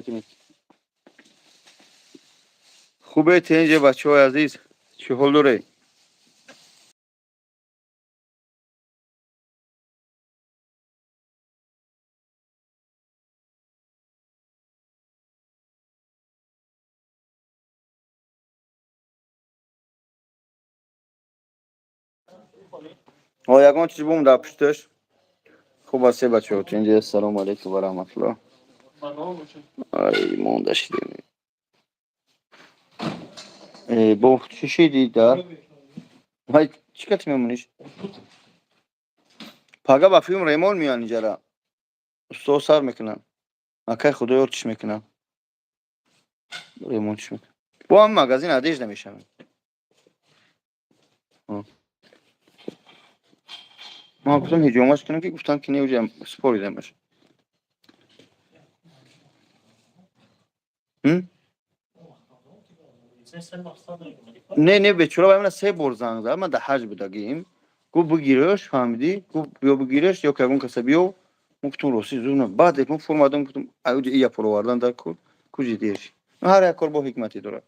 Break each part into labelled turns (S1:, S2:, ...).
S1: Мекунед. Хубе, тенҷе, бачаҳои азиз, чӣ ҳол доред? Ягон чиз бум дар пушташ. Хуб аст, бачаҳо, тенҷе. Ассалому алайкум ва раҳматуллоҳ. Ай, монда шидем. Бо чӣ шиди дар? Вай, чӣ кати мемониш? Пага ба филм ремон меян иҷара. Устод сар мекунам. Акай худоёр чиш мекунам. Ремон чиш мекунам. Бо ҳам магазин одежда мешавем. Ман гуфтам, ҳиҷомаш кунам, ки гуфтам, ки не, уҷа споридамаш. Не, бечора ба мана се бор занг зад, ман дар ҳаҷ будагим. Гуфт, бигираш, фаҳмидӣ? Гуфт, биё бигираш, ё ки ягон каса биё. Мо гуфтум, ростӣ зуд на. Баъд мо фурмадам, гуфтум, аюҷа ия фуровардан дар кор, куҷи дер. Ҳар як кор бо ҳикмате дорад.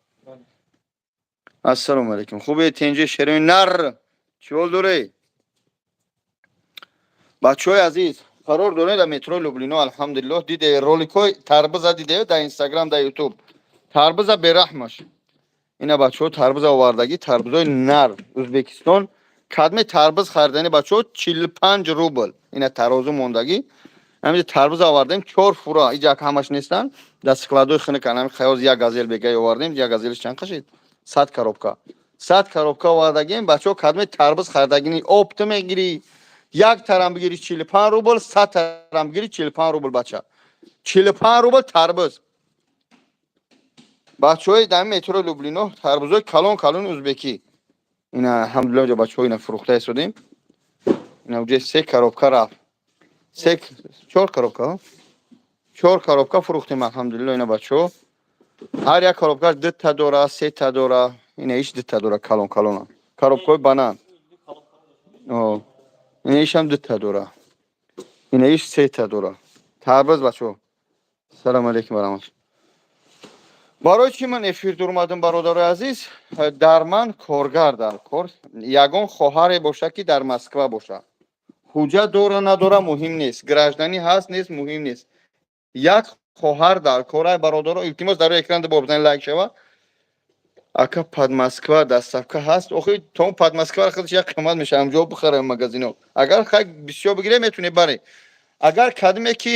S1: Ассалому алайкум. Хубе, тенҷи, шерои нар. Чӣ ҳол доред? Бачаҳои азиз, қарор дорем дар метрои Люблино, алҳамдулиллоҳ, диде роликҳои тарбиза диде дар Инстаграм, дар Ютуб. Тарбиза бераҳмаш. Ина бачаҳо тарбиза овардагӣ, тарбизои нар, Ӯзбекистон. Кадме тарбиз харидани, бачаҳо, 45 рубл. Ина тарозу мондагӣ. Ҳаминҷа тарбиза овардем, чор фура, иҷа ҳамаш нестанд. Дар складои хунукан, ҳамин хаёз як газел бегай овардем, як газелиш чанд қашид? 100 коробка. 100 коробка овардагем, бачаҳо, кадме тарбиз харидагини опт мегирӣ. Як тарам бигирӣ 45 рубл, 100 тарам бигирӣ 45 рубл, бача. 45 рубл тарбиз. Бачаҳои дар метро Люблино тарбузои калон калони узбекӣ. Ина алҳамдулиллоҳ ҷо бачаҳо ина фурӯхта истодем. Ина уҷа се коробка рафт. Се чор коробка, чор коробка фурӯхтем, алҳамдулиллоҳ, ина бачаҳо. Ҳар як коробкаш дута дора, сета дора. Ина иш дута дора, калон калона. Коробкаҳои банан. Ина ишам дута дора. Ина иш сета дора. Тарбуз, бачаҳо. Салому алайкум ва раҳматуллоҳ. Барои чӣ ман эфир дур омадам, бародарои азиз? Дар ман коргар дар кор, ягон хоҳаре боша, ки дар Москва боша. Ҳуҷҷат дора, надора, муҳим нест. Гражданӣ ҳаст, нест, муҳим нест. Як хоҳар дар кора, бародаро, илтимос, дар рӯи экран бор бизанед, лайк шава. Ака, под Москва доставка ҳаст? Охи, то под Москва худаш як қимат меша, ҳамҷо бихарем магазино. Агар хай бисёр бигире, метавонӣ барӣ. Агар кадме ки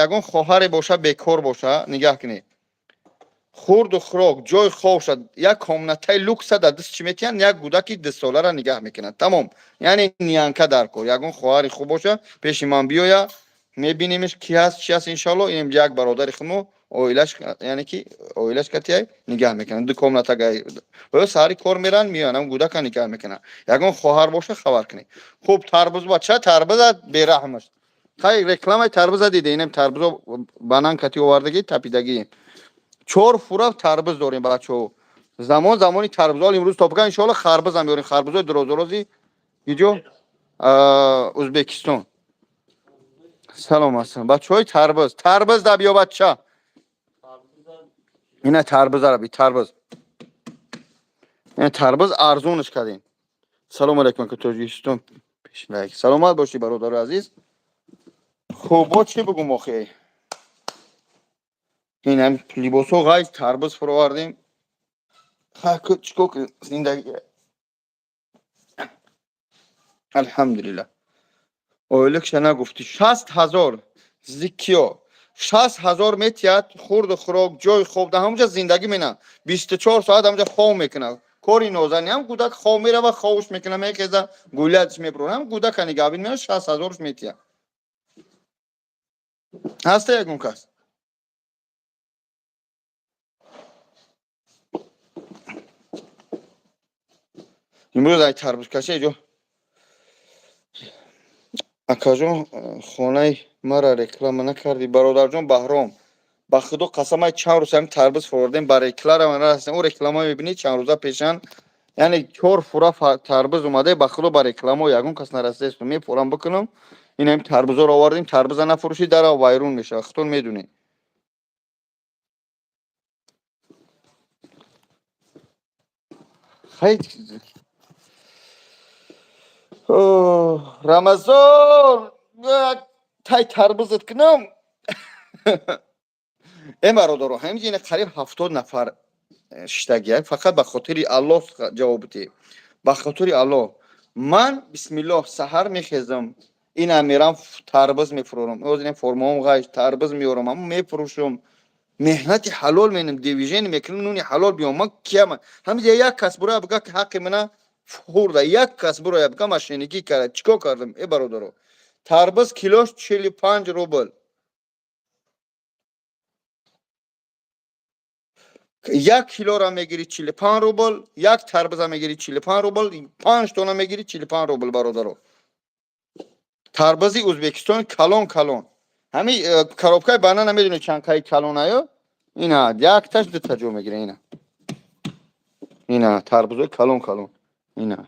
S1: ягон хоҳаре боша, бекор боша, нигаҳ кунед. Хурду хӯрок, ҷои хоб шад, як комнатаи люкса дар даст чӣ метиҳанд, як кӯдаки дусоларо нигаҳ мекунанд. Тамом. Яъне нянька дар кор. Ягон хоҳари хуб боша, пеши ман биёя, мебинимеш ки ҳаст, чи ҳаст, иншоалло. Ин як бародари хумо оилаш, яъне ки оилаш катияй нигаҳ мекунанд. Ду комната гай. Ё саҳари кор меранд, меоянд, ҳам кӯдака нигаҳ мекунанд. Ягон хоҳар боша, хабар кунед. Хуб, тарбуз бача, тарбуза бераҳмаш. Хай, рекламаи тарбуза диде, инам тарбузо банан кати овардагӣ, тапидагӣ. Чор фура тарбуз дорем, бачаҳо. Замон замони тарбузо имрӯз топка, иншоалло, харбузам меорем, харбузои дорозорози иҷо Ӯзбекистон. Салом ҳастам. Бачаҳои тарбуз, тарбуз да биё, бача. Ина тарбузара би, тарбуз. Ина тарбуз арзонаш кардем. Салом алайкум, ки Тоҷикистон пеш лайк. Саломат бошӣ, бародари азиз. Хуб, бо чӣ бугум охи? Ин ҳам либосҳо ғайр тарбуз фуровардем. Чикор кунем, зиндагӣ. Алҳамдулиллаҳ. Ойликша нагуфтӣ. 60 000 зикиё. 60 000 метиҳад, хурду хӯрок, ҷои хоб, дар ҳамонҷа зиндагӣ менам. 24 соат ҳамонҷа хоб мекунад. Кори нозани ҳам кӯдак хоб мерава, хобш мекунад, мехеза, гулятш мебурад. Ҳам кӯдака нигаҳбин меояд, 60 000-ш метиҳад. Ҳаста ягон кас? Имрӯз ай тарбузкаши иҷо. Акаҷон, хонаи мара реклама накардӣ, бародарҷон Баҳром. Ба худо қасам, ай чанд рӯз ҳамин тарбуз фурордем, ба реклама нарасидем. Ӯ реклама мебинӣ чанд рӯза пешан, яъне чор фура тарбуз омада, ба худо, ба реклама ягон кас нарасидаст. Мепурам бикунам, ин ҳамин тарбузоро овардем, тарбуза нафурӯшӣ, дара вайрон мешавад, худтон медонед. Хай, Рамазон, тай тарбузат кунам. Э, бародаро, ҳамин ина қариб 70 нафар шиштагия. Фақат ба хотири Аллоҳ ҷавоб бидиҳ, ба хотири Аллоҳ. Ман, бисмиллоҳ, саҳар мехезам, ина мерам, тарбуз мефурорам. Озин формаом ғайш, тарбуз меорам, ҳамо мефурӯшам. Меҳнати ҳалол менам, движение мекунам, нуни ҳалол биём. Ман кияма? Ҳамин як кас буроя, буга, ки ҳаққи мана хӯрда. Як кас буроя, буга, мошенникӣ карда. Чӣ кор кардам, э, бародаро? Тарбуз килош 45 рубл. 1 килора мегирӣ, 45 рубл. Як тарбуза мегирӣ, 45 рубл. Панҷ тона мегирӣ, 45 рубл. Бародаро, тарбузи Ӯзбекистон калон калон. Ҳами коробкаи банана медонӣ чанд каи калонаю? Ина якташ дута ҷо мегира. Ина, ина тарбузои калон калон, ина.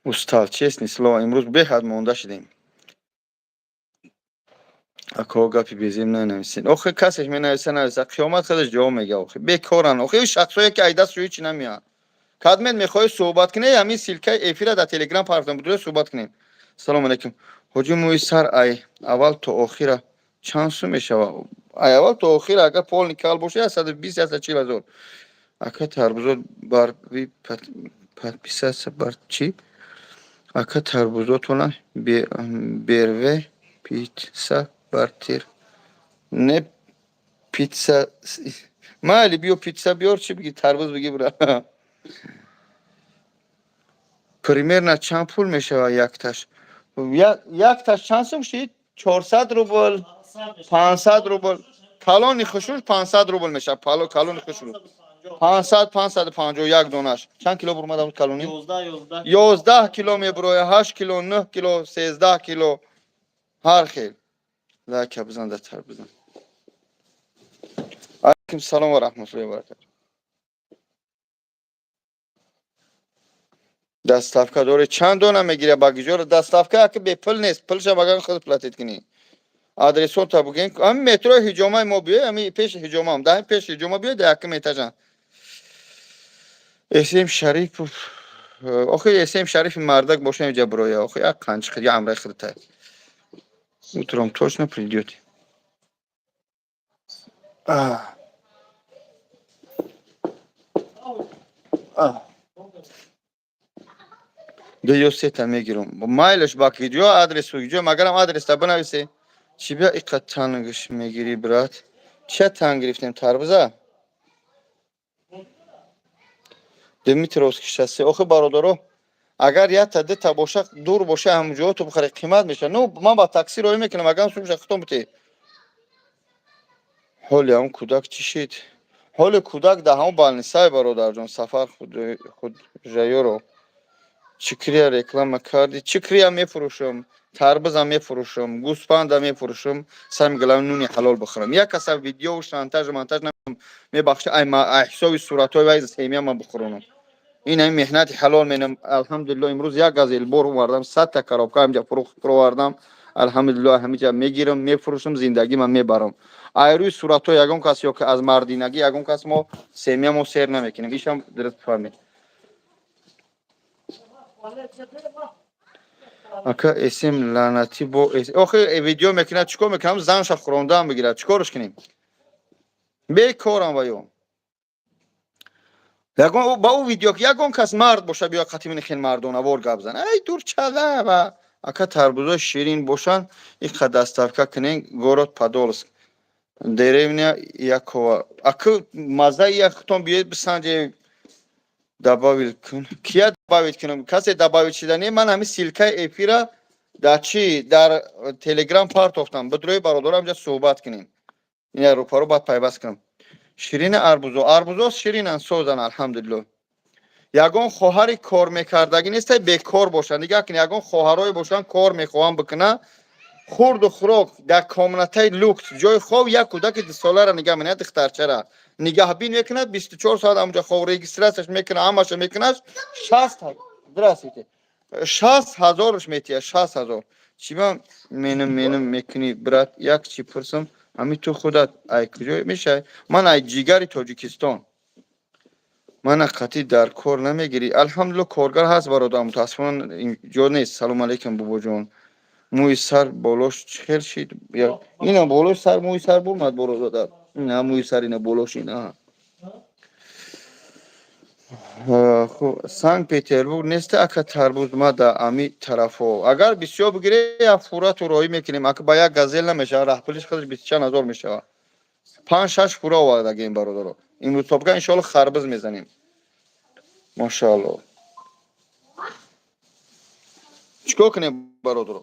S1: Устал, честное слово, имрӯз беҳад монда шудем. Ако, гапи безеб нанависед. Охи, касеш менависа, нависа, қиёмат худаш ҷавоб мега. Охи, бекоран. Охи, шахсое ки ай дастшо ҳечи намеяд. Кадмед мехоҳӣ суҳбат кунӣ, ҳамин ссылкаи эфира дар Телеграм партам, будура суҳбат кунем. Салому алайкум, ҳоҷи. Мӯи сар ай аввал то охира чанд сум мешава? Ай аввал то охира, агар полный кал боша, 120, 140 ҳазор. Ака, тарбузот бар подписаться бар чӣ? Ака, тарбузотона берве питса бартир не питса. Майли, биё, питса биёр, чӣ биги, тарбуз биги, бура. Примерно чанд пул мешава якташ? Якташ чанд сум шид? 400 рубл, 500 рубл. Калони хушруш 500 рубл мешава. Калони хушруш 500, 550 як донаш. Чанд кило бурмада калони? 11 кило мебуроя, 8 кило, 9 кило, 13 кило, ҳар хел. Лайка бизан, датар бизан. Алайкум салом ва раҳматуллоҳи ва баракату. Доставка дорӣ? Чанд дона мегиря, ба гиҷора доставка? Аки бепул нест, пулша баган худ платить кунӣ. Адресонта буген. Ҳами метрои ҳиҷомаи мо биёй, ҳами пеши ҳиҷомаам, да, пеши ҳиҷома биёй, да якум этажам. Эсем Шарипов. Охи, Эсем Шарифи мардак боша, инҷа буроя. Охи, як қанчи хид, я амраи хидтай. Утром точно придёте. А. А. Ду ё сета мегирам. Майлаш, ба киҷо адресу киҷо, магарам адреста бинависе. Чӣ бия иқа тангш мегирӣ, брат? Чия танг гирифтем, тарбуза? Дмитровский шоссе. Охи, бародаро, агар якта дута боша, дур боша, ҳамҷоҳо ту бихари, қимат мешава. Ну, ман ба такси роҳӣ мекунам, агар сумша хитом бите. Ҳоли ҳамн кӯдак чӣ шид? Ҳоли кӯдак дар ҳамон больницае, бародарҷон. Сафар Худжаёро. Чӣ крия реклама кардӣ? Чӣ крия мефурӯшам? Тарбузам мефурӯшам, гӯспанда мефурӯшам, сами главное нуни ҳалол бихӯрам. Як каса видео, шантажу монтаж мебахша, ай ҳисоби суратҳои вай семьяма бихӯронам. Ин ҳами меҳнати ҳалол менам. Алҳамдулилло, имрӯз як газел бор овардам, 100-та коробка ҳамҷа фурӯхт, алҳамдулилло. Ҳамиҷа мегирам, мефурӯшам, зиндагима мебарам. Ай рӯи суратҳои ягон кас ё ки аз мардинагӣ ягон кас мо семьямо сер намекунем. Ишам дуруст фаҳмед. Ака, эсем лаънатӣ бо. Охи, видео мекунад, чӣ кор мекунам? Занша хӯрондаам бигирад, чӣ корш кунем? Бекорам ва ё ягон ба ӯ видео, ягон кас мард боша, биё қати мини хел мардонавор гап зан. Ай, дурчала. Ва ака, тарбузои ширин бошанд, иқа доставка кунен. Город Подольск, деревня Якова. Ака, маззаи яхтон биёед, бисанҷе. Добавить кун. Кия добавить кунам? Касе добавить шида не. Ман ҳамин ссылкаи эфира дар чӣ, дар Телеграм партофтам. Бидрои, бародарам, ҷа суҳбат кунем. Ина рӯпаро баъд пайваст кунам. Ширини арбузо, арбузо ширинан, созан, алҳамдулилло. Ягон хоҳари кор мекардагӣ нестай, бекор бошанд? Нигоҳ кун, ягон хоҳарое бошанд, кор мехоҳанд бикунанд. Хурду хӯрок дар комнатаи люкс, ҷои хоб, як кӯдаки дусоларо нигаҳ менад, духтарчара нигаҳбин мекунад 24 соат ҳамҷа хоб, регистрацияш мекунад, ҳамаша мекунад. Шаст, здравствуйте, 60 ҳазорш метия, 60 ҳазор. Чиба меним меним мекунӣ, брат? Як чи пурсам, ҳами ту худат ай куҷо мешавӣ? Ман ай ҷигари Тоҷикистон. Мана қатъӣ дар кор намегирӣ. Алҳамдулилла, коргар ҳаст, бародар, мутаассифона ҷо нест. Салому алейкум, бобоҷон. Мӯи сар болош чӣ хел шид? Ина болош сар, мӯи сар бурмад, бародар. Ина мӯи сар, ина болош, ина. Хуб, Санкт Петербург нест, ака, тарбуз ма да ами тарафҳо. Агар бисёр бигирӣ, як фурату роҳӣ мекунем. Ака, ба як Газел намешавад, раҳпулиш худаш бисту чанд ҳазор мешавад. Панҷ шаш фура овардагем, бародаро. Имрӯз топка, иншоалло, харбиз мезанем. Машаалло. Чикор кунем, бародаро?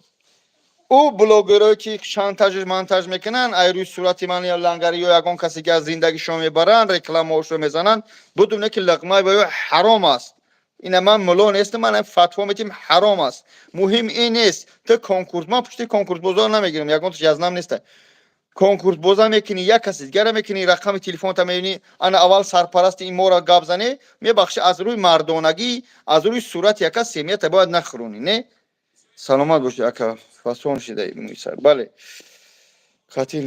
S1: Ӯ блогерое ки шантаж монтаж мекунанд, ай рӯи сурати ман ё Лангари ё ягон касе ки аз зиндагишон мебаранд, рекламаошро мезананд, будуне ки лиқмаи ба ё ҳаром аст. Ина ман мулло нестам, ман фатво метим, ҳаром аст. Муҳим ин нест. Ту конкурс, ман пушти конкурсбозор намегирам, ягон язнам нест. Конкурсбоза мекунӣ, як каси дигара мекунӣ, рақами телефонта мебинӣ, ана аввал сарпарасти ин моро гап занӣ, мебахши, аз рӯи мардонагӣ, аз рӯи сурати яка семья та бояд нахӯронӣ, не? Саломат бошӣ, ака, фасон шидаи мӯи сар. Бале. Қатъи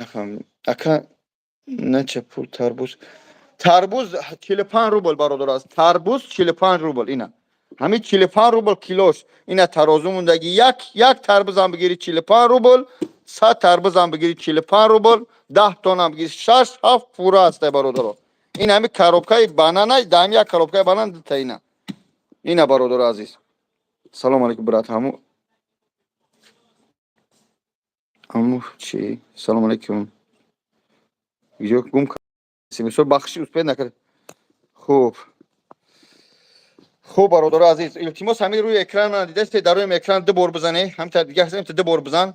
S1: нафаҳмидам. Ака, нача пул тарбуз? Тарбуз 45 рубл, бародар, аст. Тарбуз 45 рубл, ина. Ҳамин 45 рубл килош. Ина тарозу мондагӣ, як як тарбузам бигирӣ 45 рубл, 100 тарбузам бигирӣ 45 рубл, 10 тоннам бигирӣ, шаш ҳафт фура аст, бародаро. Ин ҳами коробкаи банана, даҳами як коробкаи банан дута ина. Ина, бародаро азиз. Салом алейкум, брат. Ҳаму ҳаму чи? Салом алейкум. Ҷо гум кардем. Бахши успеть накард. Хуб. Хуб, бародаро азиз, илтимос, ҳамин рӯи экран мана дидасте, дар рӯи экран ду бор бизанӣ, ҳамта дига ҳаст, ду бор бизан.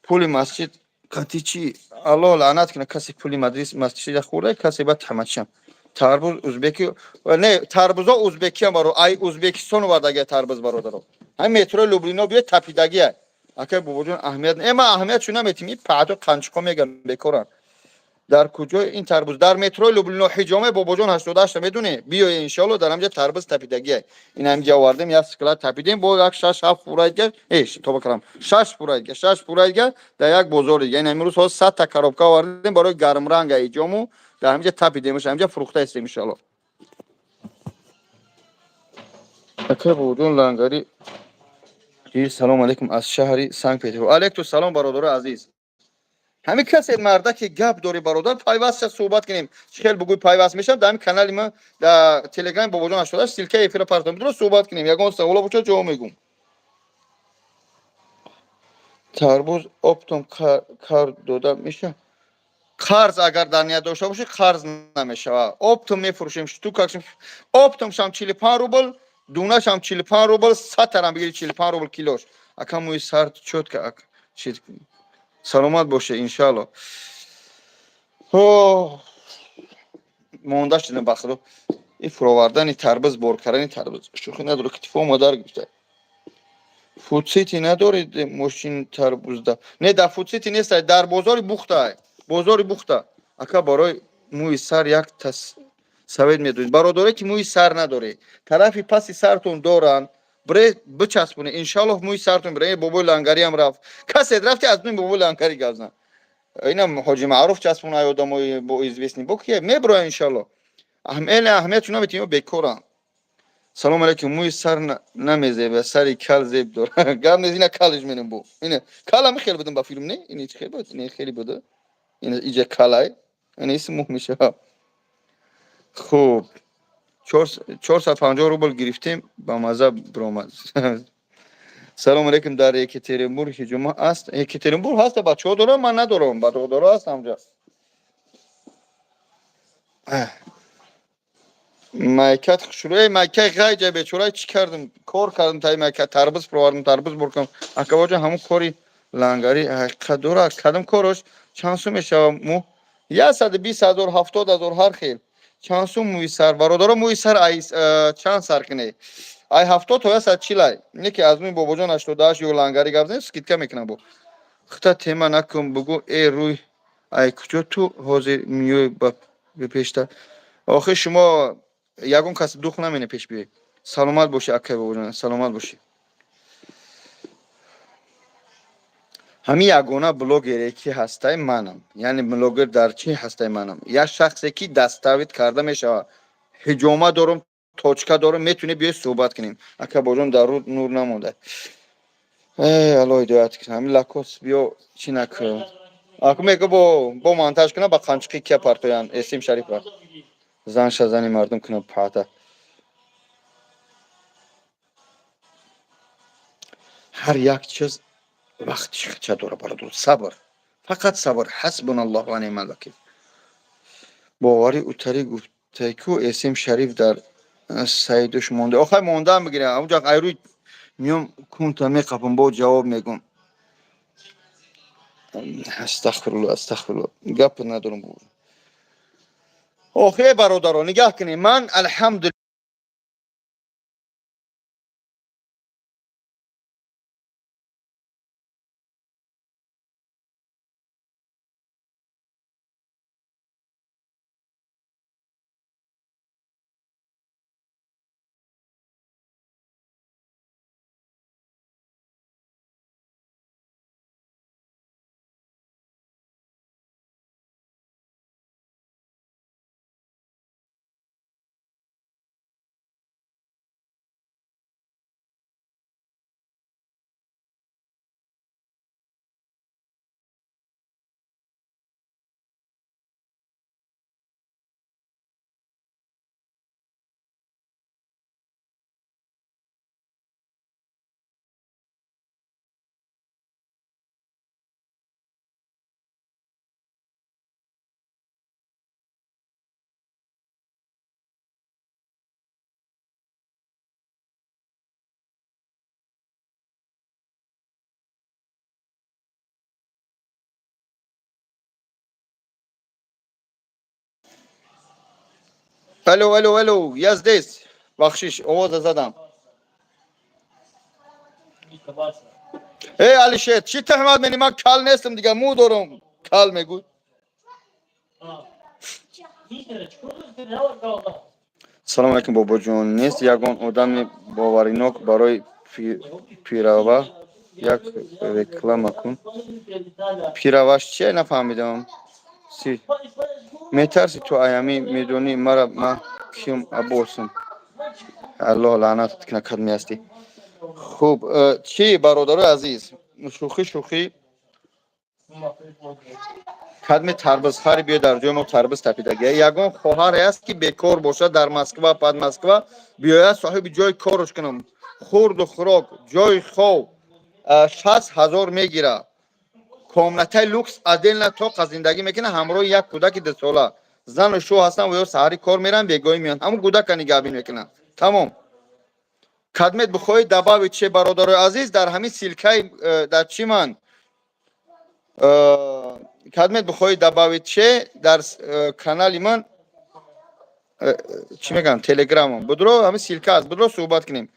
S1: Пули масҷид қати чи? Аллоҳ лаънат кунад, касе пули мадрис масҷида хӯрда, касе баъд тамачам. Тарбуз узбеки не, тарбузо узбекиам, баро, ай Узбекистон овардагия тарбуз, бародаро. Ҳамин метрои Люблино биё, тапидагия. Акай бобоҷон, аҳамият э, ман аҳамият чун наметим, ин паъду қанчиқо мегам, бекоран. Дар куҷои ин тарбуз? Дар метрои Люблино, ҳиҷоме, бобоҷон, 88 медунӣ? Биё, иншоалло, дар ҳамҷа тарбуз тапидагия. Ин ҳамҷа овардем, як склад тапидем, бо як шаш ҳафт фура дигар, эш, тоба кардам, шаш фура дигар, шаш фура дигар дар як бозори дигар. Ин имрӯз ҳоз 100-та коробка овардем барои гармранга иҷому, дар ҳамҷа тапидемш, ҳамҷа фурӯхта истем, иншоалло. Акай бобоҷон Лангари, салом алейкум аз шаҳри Санкт Петербург. Алейкум салом, бародари азиз. Ҳамин касе марда ки гап дорӣ, бародар, пайваст ша, суҳбат кунем. Чӣ хел бугӯй, пайваст мешавам. Дар ҳамин канали ма, дар Телеграми бобоҷон 88 ссылка эфира партом, дуруст суҳбат кунем. Ягон саволо бошад, ҷавоб мегӯм. Тарбуз оптом кар дода меша? Қарз агар дар ният дошта бошӣ, қарз намешавад. Оптом мефурӯшем, штука оптом шам 45 рубл, дунашам 45 рубл, 100 тарам бигири, 45 рубл килош. Ака, мӯи сар чётко чи. Саломат боше, иншаалло. Монда шудем, ба худо. Ин фуровардани тарбуз, бор кардани тарбуз шӯхӣ надорад, китифо модар гирифта. Фудсити надоред мошин тарбузда? Не, дар Фудсити нест, дар бозори Бухта, бозори Бухта. Ака, барои мӯи сар як совет медонед? Бародаре ки мӯи сар надоред, тарафи паси сартон доранд, бре бичаспоне, иншаллоҳ, мӯи сартон бире. Бобои Лангариам рафт, касед рафти, аз нуи бобои Лангари гап зан. Инам ҳоҷи Маъруф часпона, ай одамои бо известный бо ки меброя, иншаллоҳ. Эле аҳамият наметим, бекорам. Салом алейкум. Мӯи сар намезеба, сари кал зеб дора. Гап нест, ина калиш менем бо. Ина калами хел будам ба филм, не? Ини чӣ хел буд? Ини хеле буда. Ина иҷа калай. Ина исм мӯ мешава. Хуб. 450 рубл гирифтем, ба маза биромад. Салом алейкум, дар Екатеринбург ҳиҷома аст? Екатеринбург ҳаста, бачаҳо дорам, ман надорам, бародаро ҳаст ҳамҷа. Майкат хушрӯ, майкаи ғайҷа, бечора, чӣ кардам? Кор кардам таи майка, тарбуз фуровардам, тарбуз буркам. Акабоҷон, ҳамун кори Лангари ҳақиқат дорад? Кадом корош? Чанд сум мешава мӯ? 120 ҳазор, 70 ҳазор, ҳар хел. Чанд сум мӯи сар? Бародаро, мӯи сар ай чанд сар кине? Ай 70 то 140 ай. Не ки аз мӯи бобоҷон 88 ё Лангари гап занем, скидка мекунам бо. Хита тема накун, бугӯ, э рӯй ай куҷо ту ҳозир миёй ба пешта? Охир шумо ягон кас дух намене пеш биёй. Саломат бошӣ, акай бобоҷон, саломат бошӣ. Ҳамин ягона блогере ки ҳастай манам. Яъне блогер дар чӣ ҳастай манам? Як шахсе ки доставить карда мешавад. Ҳиҷома дорум, точка дорум, метавонӣ биёй суҳбат кунем. Ака бобоҷон, дар рӯ нур намонда. Эй, Алло ҳидоят кунад. Ҳамин лакос биё чӣ накун. Аку мега бо монтаж кунам, ба қанчиқи кия партоян Эсим Шарифа. Зан шазани мардум кунам пата. Ҳар як чиз вақтиш хача дора, бародар. Сабр. Фақат сабр. Ҳасбуналлоҳ ва неъмал вакил. Боварӣ утари гуфтайку Эсим Шариф дар саидуш монда. Охай мондаам бигирам. Онҷа айрӯй миём кунта меқапам, бо ҷавоб мегум. Астағфирулло, астағфирулло. Гап надорам. Охе бародаро, нигаҳ кунед. Ман алҳамдулиллоҳ Алло, алло, алло, я здесь. Бахшиш, овоза задам. Эй, Алишер, чӣ тӯҳмат мени? Ман кал нестам дига, мӯ дорам. Кал мегӯй. Салом алейкум, бобоҷон. Нест ягон одами боваринок барои пирава як реклама кун. Пираваш чие, нафаҳмидам. Метарси ту аями медонӣ мара, ман киюм, аббосум. Аллоҳ лаънатат кунад, кадме ҳастӣ. Хуб, чӣ, бародарои азиз, шӯхӣ шӯхӣ, кадме тарбизхари биё, дар ҷои мо тарбиз тапидагия. Ягон хоҳаре аст ки бекор бошад дар Москва, под Москва, биёяд, соҳиби ҷои корш кунам. Хурду хӯрок, ҷои хов, 60 000 мегира. Комнатаи люкс, отдельно тоқа зиндагӣ мекунад ҳамроҳи як кӯдаки 2 сола. Зану шӯ ҳастанд ва ё саҳарӣ кор мераванд, бегоҳӣ меоянд. Ҳамун кӯдака нигаҳбин мекунанд. Тамом. Кадмет бихоҳед добавить че, бародарои азиз, дар ҳамин ссылкаи дар чӣ ман кадмет бихоҳед добавить че дар канали ман, чӣ мегӯям, телеграмам будро, ҳамин ссылка аст, будро, суҳбат кунем.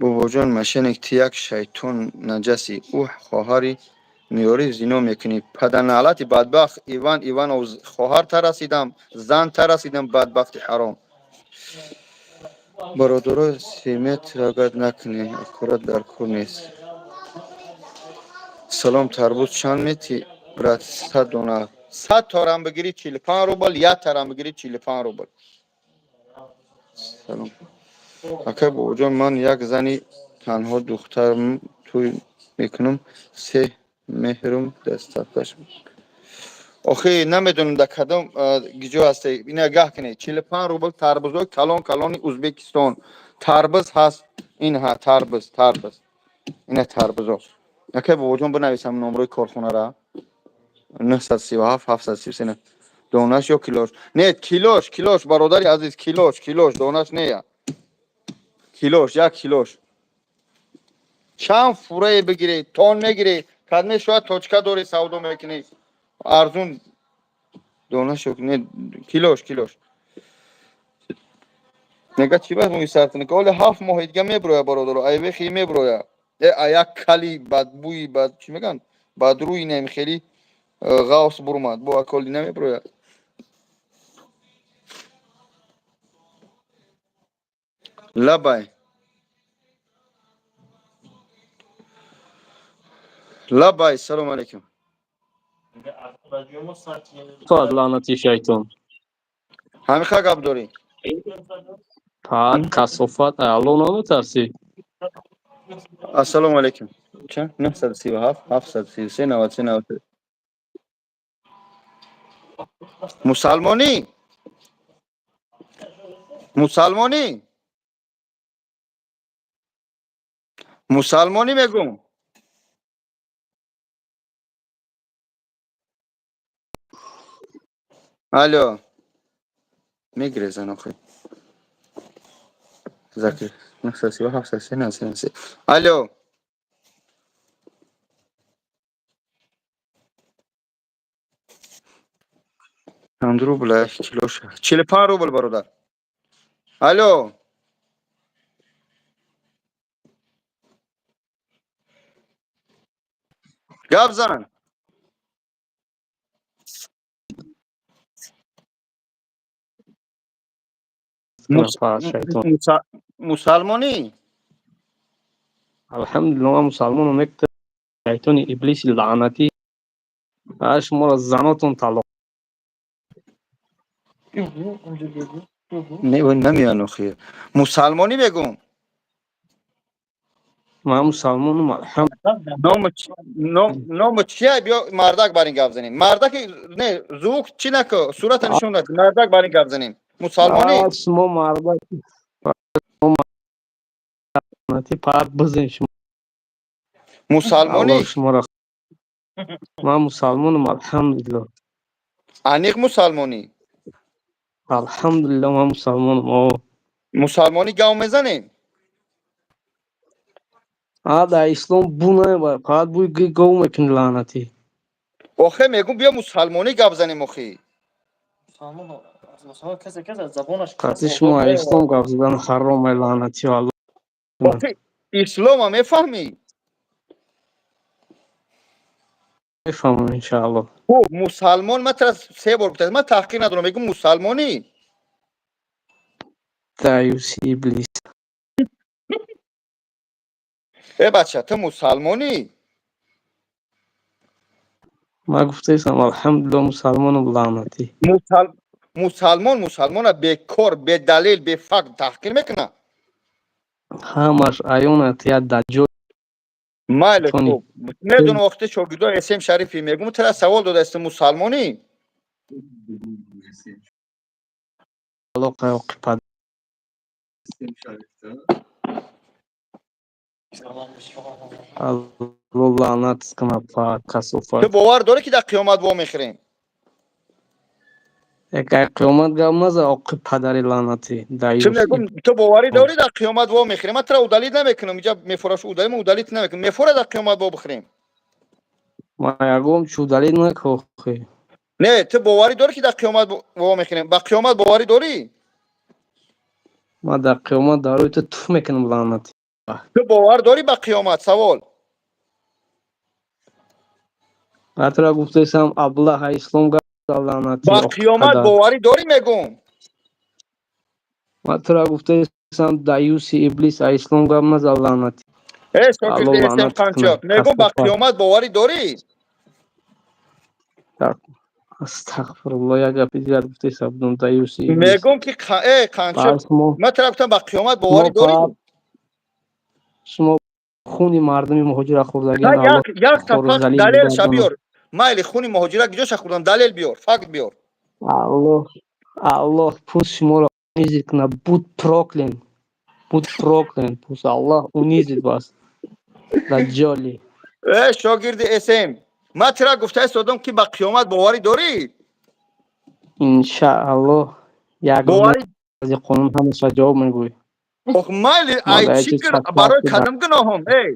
S1: Бобоҷон, мошенник, ту як шайтон наҷаси. Ӯ хоҳари меёрӣ, зино мекунӣ. Паданалати бадбахт Иван Иванов, хоҳар тарасидам, зан тарасидам, бадбахти ҳаром. Бародаро, семетра гад накунед, аккурат дар кор нест. Салом, тарбуз чанд мети, брат? 100 дона. 100 тарам бигирӣ 45 рубл, як тарам бигирӣ 45 рубл. Салом. Акай бобоҷон, ман як зани танҳо, духтарам тӯй мекунам, се меҳрум доставкаш. Охи намедонам дар кадом гиҷо ҳасте. Ина гаҳ кунед, 45 рубл тарбузҳои калон калони Узбекистон. Тарбуз ҳаст, ин ҳа тарбуз, тарбуз. Ина тарбузо. Акай бобоҷон, бинависам номрои корхонара. 937 733. Донаш ё килош? Не, килош, килош, бародари азиз, килош, килош, донаш не. Килош, як килош. Чанд фурае бигирӣ, тон мегирӣ, кадме шояд точка дорӣ, савдо мекунӣ. Арзун донаш ё не, килош, килош. Мега чӣ ба мӯи сар кунӣ? Оли 7 моҳи дига меброя, бародаро, айвехи меброя. Э, а як кали бадбӯи бад чӣ мегӯянд? Бадрӯи нем хеле ғавс бурмад, бо аколи намеброяд. Лабай, лабай, салому алейкум.
S2: Лаънати шайтон.
S1: Ҳамиха гап дорӣ?
S2: Пак касофат, Алло наметарсӣ?
S1: Ассалому алейкум. Чанд? 937 733 93 93. Мусалмонӣ, мусалмонӣ, мусалмонӣ мегум. Алло, мегирезан охи. Закир, 937 733 93. Алло, чанд рубл? Килоша 45 рубл, бародар. Алло, гап зан. Мусалмонӣ?
S2: Алҳамдулилла, ман мусалмонам. Як шайтони иблиси лаънатӣ, шуморо занотон талоқ.
S1: Не, намеян охи. Мусалмонӣ мегум.
S2: Ман мусалмонам,
S1: Ному чия? Биё, мардак, бар ин гап занем. Мардаки не, звук чӣ нако, сурата нишон над. Мардак, бар ин гап занем. Мусалмонӣ?
S2: Шумо мардак пар бизен шумо.
S1: Мусалмонӣ?
S2: Шуморо, ман мусалмонам, алҳамдулилла.
S1: Аниқ мусалмонӣ?
S2: Алҳамдулилла, ман мусалмонам.
S1: Мусалмонӣ, гав мезанем.
S2: А дар ислом бу намебарад, фақат бӯи гов мекунӣ, лаънатӣ.
S1: Охе, мегум, биё, мусалмонӣ гап занем охи.
S2: Қатъи шумо ислом гап задан ҳаром, ай лаънатӣ.
S1: Ислома мефаҳмӣ?
S2: Мефаҳмам, иншаалло.
S1: Хуб, мусалмон, ман тара се бор гуфтам, ман таҳқиқ надорам, мегум, мусалмонӣ?
S2: Даюси иблис.
S1: Э бача, ту мусалмонӣ?
S2: Ман гуфтаистам, алҳамдулилла, мусалмонам, лаънатӣ.
S1: Мусалмон мусалмона бекор, бедалил, бефакт таҳқир мекунад?
S2: Ҳамаш аёнат, як даҷҷол.
S1: Майли, хуб, медонам, вақте шогирдо эсем шарифи, мегум, тара савол додаистам, мусалмонӣ?
S2: Алоқа оқипад. Алло лаънат кунад, касофат.
S1: Ту бовар дорӣ, ки дар қиёмат вомехӯрем?
S2: Ай қиёмат гап наза, оқи падари лаънатӣ.
S1: Ту боварӣ дорӣ, дар қиёмат вомехӯрем? Ман тара удалить намекунам, инҷа мефораш удалить, ман удалить намекунам. Мефора дар қиёмат во бихӯрем?
S2: Ман ягон чӣ удалить накохи.
S1: Не, ту боварӣ дорӣ, ки дар қиёмат вомехӯрем? Ба қиёмат боварӣ дорӣ?
S2: Ман дар қиёмат дар рӯи ту туф мекунам, лаънатӣ.
S1: Ту бовар дорӣ ба қиёмат, савол.
S2: Ман тура гуфтаистам, аблаҳ, ислом гап лаънатӣ.
S1: Ба қиёмат боварӣ дорӣ, мегум.
S2: Ман тура гуфтаистам, даюси иблис, ислом гап наза, лаънатӣ.
S1: Э шогирди эсем қанчоқ, мегум, ба қиёмат боварӣ дорӣ?
S2: Астағфирулло, як гапи дигар гуфтаиста будам, даюси иблис.
S1: Мегум, ки э қанчоқ, ман тура гуфтам, ба қиёмат боварӣ дорӣ?
S2: Шумо хуни мардуми муҳоҷира хӯрдагиан.
S1: Як факт, далелша биёр. Майли, хуни муҳоҷира куҷоша хӯрдам? Далел биёр, факт биёр.
S2: Аллоҳ, Аллоҳ пусть шуморо унизит кунад. Будь проклят, будь проклят, пусть Аллоҳ унизит вас, даҷҷоли.
S1: Э шогирди эсем, ман тура гуфта истодам, ки ба қиёмат боварӣ дорӣ?
S2: Иншааллоҳ, як рӯзи қонун ҳамаша ҷавоб мегӯй.
S1: Ох, майли, ай чӣ, барои кадом гуноҳом? Эй,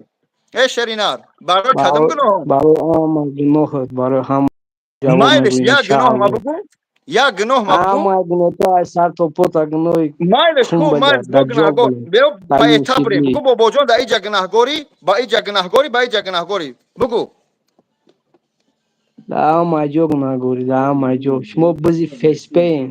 S1: э шеринар, барои кадом гуноҳом?
S2: Барои ҳама гуноҳат, барои ҳама.
S1: Майлиш, як гуноҳ ма бугӯ, як гуноҳ ма бугӯ.
S2: Ҳама гуноҳто, ай сар то пота гуноҳи.
S1: Майлиш, хуб, майлиш, гунаҳгор биё, поэтап рем. Бугӯ, бобоҷон, дар иҷа гунаҳгорӣ, ба иҷа гунаҳгорӣ, ба иҷа гунаҳгорӣ, бугӯ.
S2: Дар ҳама ҷо гунаҳгорӣ, дар ҳама ҷо. Шумо бизи феспеен.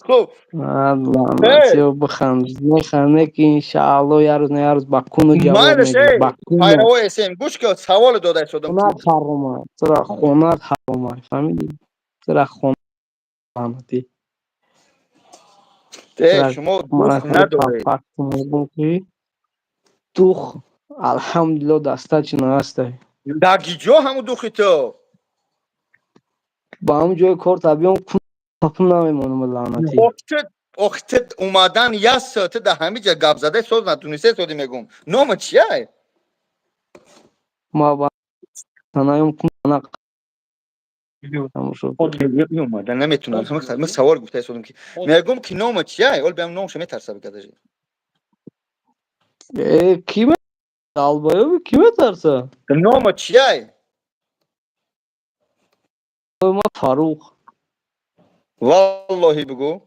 S1: Хуб.
S2: Лаънатиё, биханд, механде, ки иншаалло як рӯз на як рӯз ба куну ҷавоб
S1: Майлаш.
S2: медиҳӣ.
S1: Эй,
S2: Ба куну.
S1: Пайравои СМ, гӯш ки, саволе дода истодам.
S2: Хонат ҳаромай тура, хонат ҳаромай, фаҳмидӣ? Тура хона, лаънатӣ.
S1: Э, шумо дух надоред.
S2: Мегум, ки дух, алҳамдулилло, дастачи наастай.
S1: Дар гиҷо ҳамун духи ту?
S2: Ба ҳамун ҷои кор табиён кун намемонам, лаънатӣ.
S1: Охи, омадан як соата дар ҳамин ҷа гап задаи соз натунисе соди. Мегум, нома чияй?
S2: Ма ба танаём кун. Тамошо.
S1: Омадан наметунам. Ман савол гуфта истодам, ки мегум, ки нома чияй. Ол биам, номшо метарса бикадажи.
S2: Э, ки долбоёб, ки метарса?
S1: Нома чияй?
S2: Ма Фарух.
S1: Валлоҳи, бигӯ.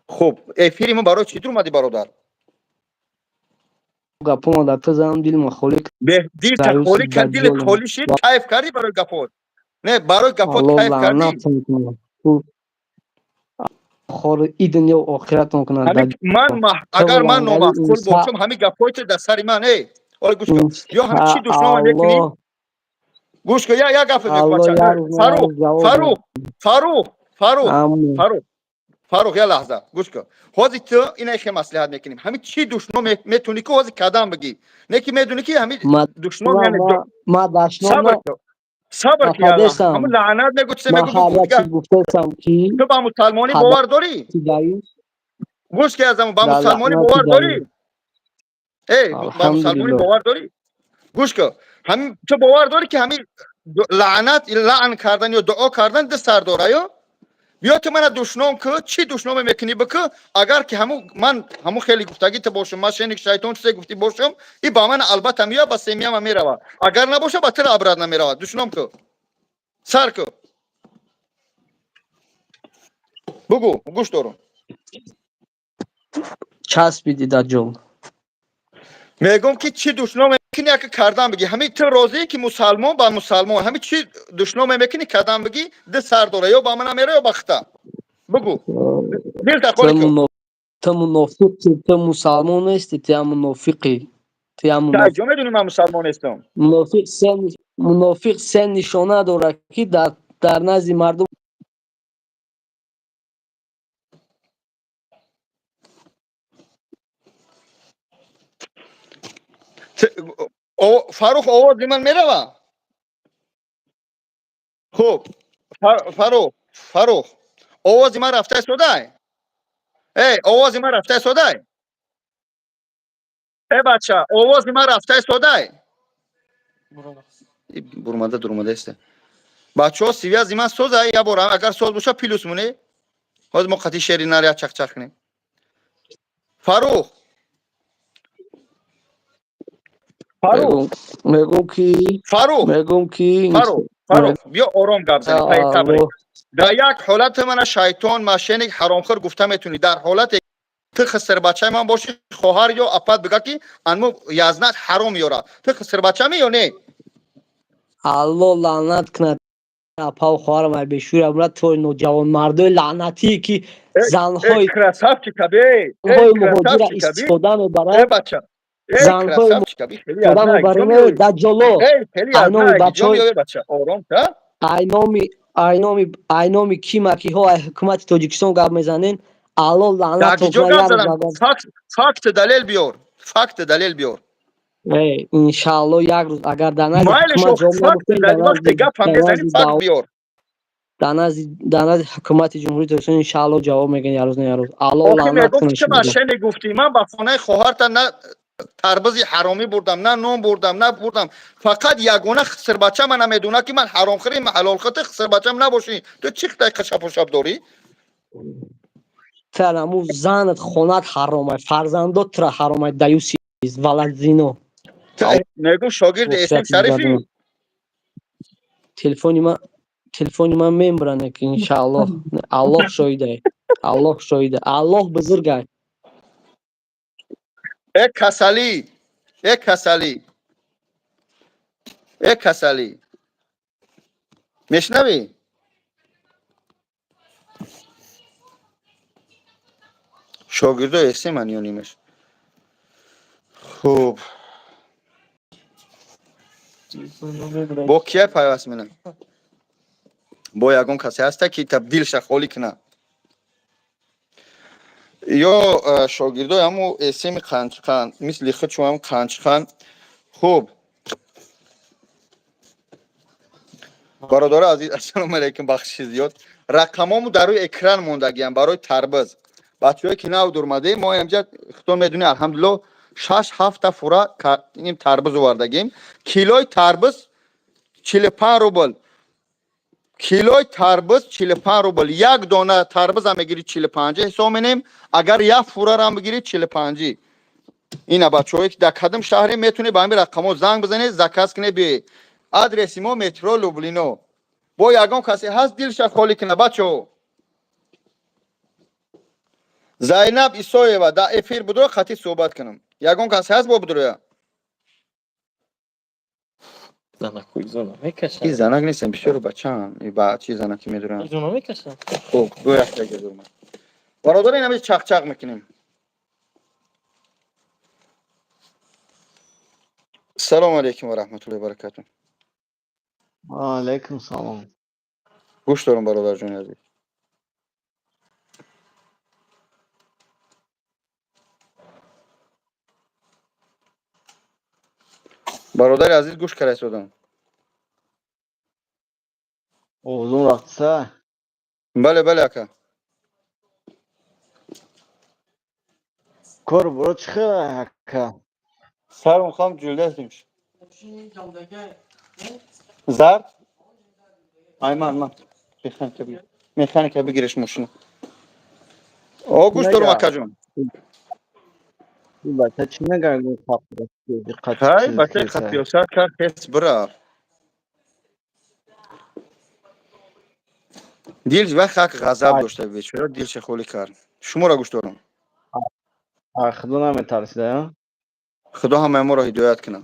S1: Хуб, эфири мо барои чӣ дуромадӣ, бародар?
S2: Гапома дар ту занам, дилма холӣ.
S1: Дилта холӣ кард, дилет холӣ шид, кайф кардӣ барои гапот? Не, барои гапот кайф кардӣ?
S2: Хор и дунё охиратон кунад.
S1: Ман агар ман номаъқул бошам, ҳамин гапҳои ту дар сари ман. Эй, ола, гӯш кун, ё ҳамин чӣ душнома мекунӣ, гӯш кун, як гапе мекунам. Фарух, Фарух, Фарух, Фарух, Фарух, Фарух, як лаҳза гӯш кун. Ҳозир ту ина хе маслиҳат мекунем. Ҳамин чӣ душном метунӣ, ки ҳозир кадам бигӣ, не ки медунӣ, ки ҳамин душном?
S2: Ма.
S1: Сабр ки, ҳамун лаънат мегӯ, чизе
S2: мегӯ.
S1: Ту ба мусалмонӣ бовар дорӣ? Гӯш ки, азам, ба мусалмонӣ бовар дорӣ? Эй, ба мусалмонӣ бовар дорӣ? Гӯш ки, ҳамин ту бовар дорӣ, ки ҳамин лаънат, лаън кардан ё дуо кардан ду сар дора? Ё биё, ту мана душном ку, чӣ душноме мекунӣ, бикӯ. Агар ки ҳамун ман ҳамун хеле гуфтагӣ ту бошам, мошенник, шайтон, чизе гуфтӣ бошам, и ба ман албатта меояд, ба семья ма мерава. Агар набоша, ба тура обратно мерава. Душном ку, сар ку, бугӯ, гӯш дорум.
S2: Часпиди, даҷҷол.
S1: Мегӯм, ки чӣ душноме мекунӣ, яка кардан бигӣ. Ҳамин ту розӣ, ки мусалмон ба мусалмон ҳамин чӣ душноме мекунӣ, кардан бигӣ, ду сар дора: ё ба мана мера, ё ба хита. Бугӯ, дилта холӣ кун.
S2: Ту мунофиқи, ту мусалмон нести, ту ям мунофиқӣ, ту ям.
S1: Ҷо медонӣ, ман мусалмон нестам?
S2: Мунофиқ се, мунофиқ се нишона дорад, ки дар назди мардум.
S1: Фарух, овози ман мерава? Хуб, Фарух, Фарух, овози ман рафта истодай? Эй, овози ман рафта истодай? Э, бача, овози ман рафта истодай? Бурмада дурмада иста. Бачаҳо, связи ман соза, я бор агар соз боша, плюс муне. Ҳозир мо қати шери нар як чақчақ кунем. Фарух, Фарух.
S2: Мегум, ки
S1: Фарух.
S2: Мегум, ки
S1: Фарух, Фарух, биё, ором гап занем, пайтабре. Дар як ҳолат мана шайтон, мошенник, ҳаромхӯр гуфта метунӣ: дар ҳолате ту хисирбачаи ман бошӣ, хоҳар ё апат бига, ки анму язнат ҳаром ёра. Ту хисирбачами ё не?
S2: Алло лаънат кунад апау хоҳарам, ай бешӯри амра, той ноҷавонмардои лаънатие, ки занҳои
S1: Красавчик аби.
S2: муҳоҷира истифода мебарад.
S1: Бача.
S2: Занҳои истифода мебарад, даҷҷоло. Айноми бачаҳои, айноми, айноми кимакиҳо, ай ҳукумати Тоҷикистон гап мезанен. Алло лаънат.
S1: Факт, далел биёр, факт, далел биёр.
S2: Иншаалло, як рӯз агар дар назди
S1: Биёр.
S2: Дар назди ҳукумати Ҷумҳурии Тоҷикистон, иншаалло, ҷавоб мегӯян, як рӯз на як рӯз. Алло лаънат.
S1: Кунад. Гуфтӣ, ман ба хонаи хоҳарта на тарбизи ҳаромӣ бурдам, на нон бурдам, на бурдам. Фақат ягона хисирбача мана медона, ки ман ҳаромхӯри, ҳалолхӯри. Хисирбачам набошӣ, ту чӣ хитай қашапушап дорӣ?
S2: Тараму занат, хонат ҳаромай, фарзандот тура ҳаромай, даюси валадзино.
S1: Мегум, шогирди Эсем Шарифӣ.
S2: Телефони ман мембуране, ки иншааллоҳ, Аллоҳ шоҳидай, Аллоҳ шоҳида, Аллоҳ бузургай.
S1: Э, касалӣ, э, касалӣ, э, касалӣ, мешнавӣ? Шогирдои эсеман ё нимаш. Хуб, бо кия пайваст менам? Бо ягон касе ҳаста, ки та дилша холӣ кунад, ё шогирдои ҳамо эсеми қанчиқан, мисли худшо ҳам қанчиқан. Хуб, бародари азиз, ассалому алайкум, бахшиши зиёд. Рақамому дар рӯи экран мондагиам барои тарбиз. Бачаҳое, ки нав дурмадем, мо инҷа, худтон медонед, алҳамдулилло, шаш ҳафта фура ин тарбиз овардагим. Килои тарбиз 45 рубл, килои тарбиз 45 рубл. Як дона тарбизам мегирӣ, 45 ҳисоб менем, агар як фурарам бигирӣ, 45. Ина, бачаҳое, ки дар кадом шаҳре, метавонед ба ҳамин рақамҳо занг бизанед, заказ кунед, биёед. Адреси мо метро Люблино. Бо ягон касе ҳаст, дилша холӣ кунад, бачаҳо? Зайнаб Исоева, дар эфир будро, хати суҳбат кунам. Ягон касе ҳаст, бо будроя?
S3: Занаку изона мекашад.
S1: И занак нестам, бисёр бачаам. И ба чи занаки медурам?
S3: Изона мекашад.
S1: Хуб, бо як дурма. Бародар, ин ҳами чақчақ мекунем. Салому алайкум ва раҳматуллоҳи ва баракатуҳ.
S4: Алейкум салом.
S1: Гӯш дорам, бародарҷони азиз. Бародари азиз, гӯш карда.
S4: Овозум рафтса?
S1: Бале, бале, ака.
S4: Кор боро чӣ хел, ака?
S1: Сарум хам ҷулдастим. Зард? Айман, ман. Механика бигир. Механика бигиреш мошина. О, гӯш дорам, акаҷон.
S4: Бача чӣ мегӯяд?
S1: Ҳай, бачаи хатиёсар кард, ҳес бирафт. Дил вақт ҳақ ғазаб дошта, бечора дилша холӣ кард. Шуморо гӯш дорам.
S4: Худо наметарсида?
S1: Худо ҳамаи моро ҳидоят кунад.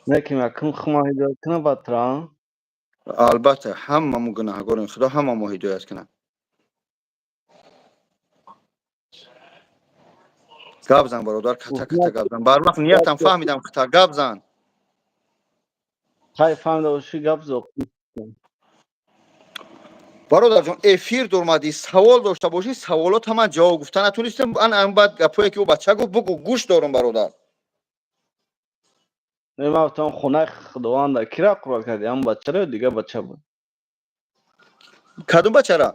S4: Неким якум хума ҳидоят кунад, баъд тра.
S1: Албатта, ҳамамо гунаҳгорем, Худо ҳамамо ҳидоят кунад. Гап зан, бародар, ката ката гап зан. Барвақт ниятам фаҳмидам, ката гап зан.
S4: Хай, фаҳмида бошӣ, гап зо.
S1: Бародарҷон, эфир дурмадӣ, савол дошта бошӣ, саволота ман ҷавоб гуфта натонистем. Ан ан баъд гапое, ки ӯ бача гуфт, бугӯ, гӯш дорум, бародар.
S4: Не, ман гуфтам, хонаи Худованда кира қуръа кардӣ? Ҳам бачаро ё дигар бача буд?
S1: Кадом бачара?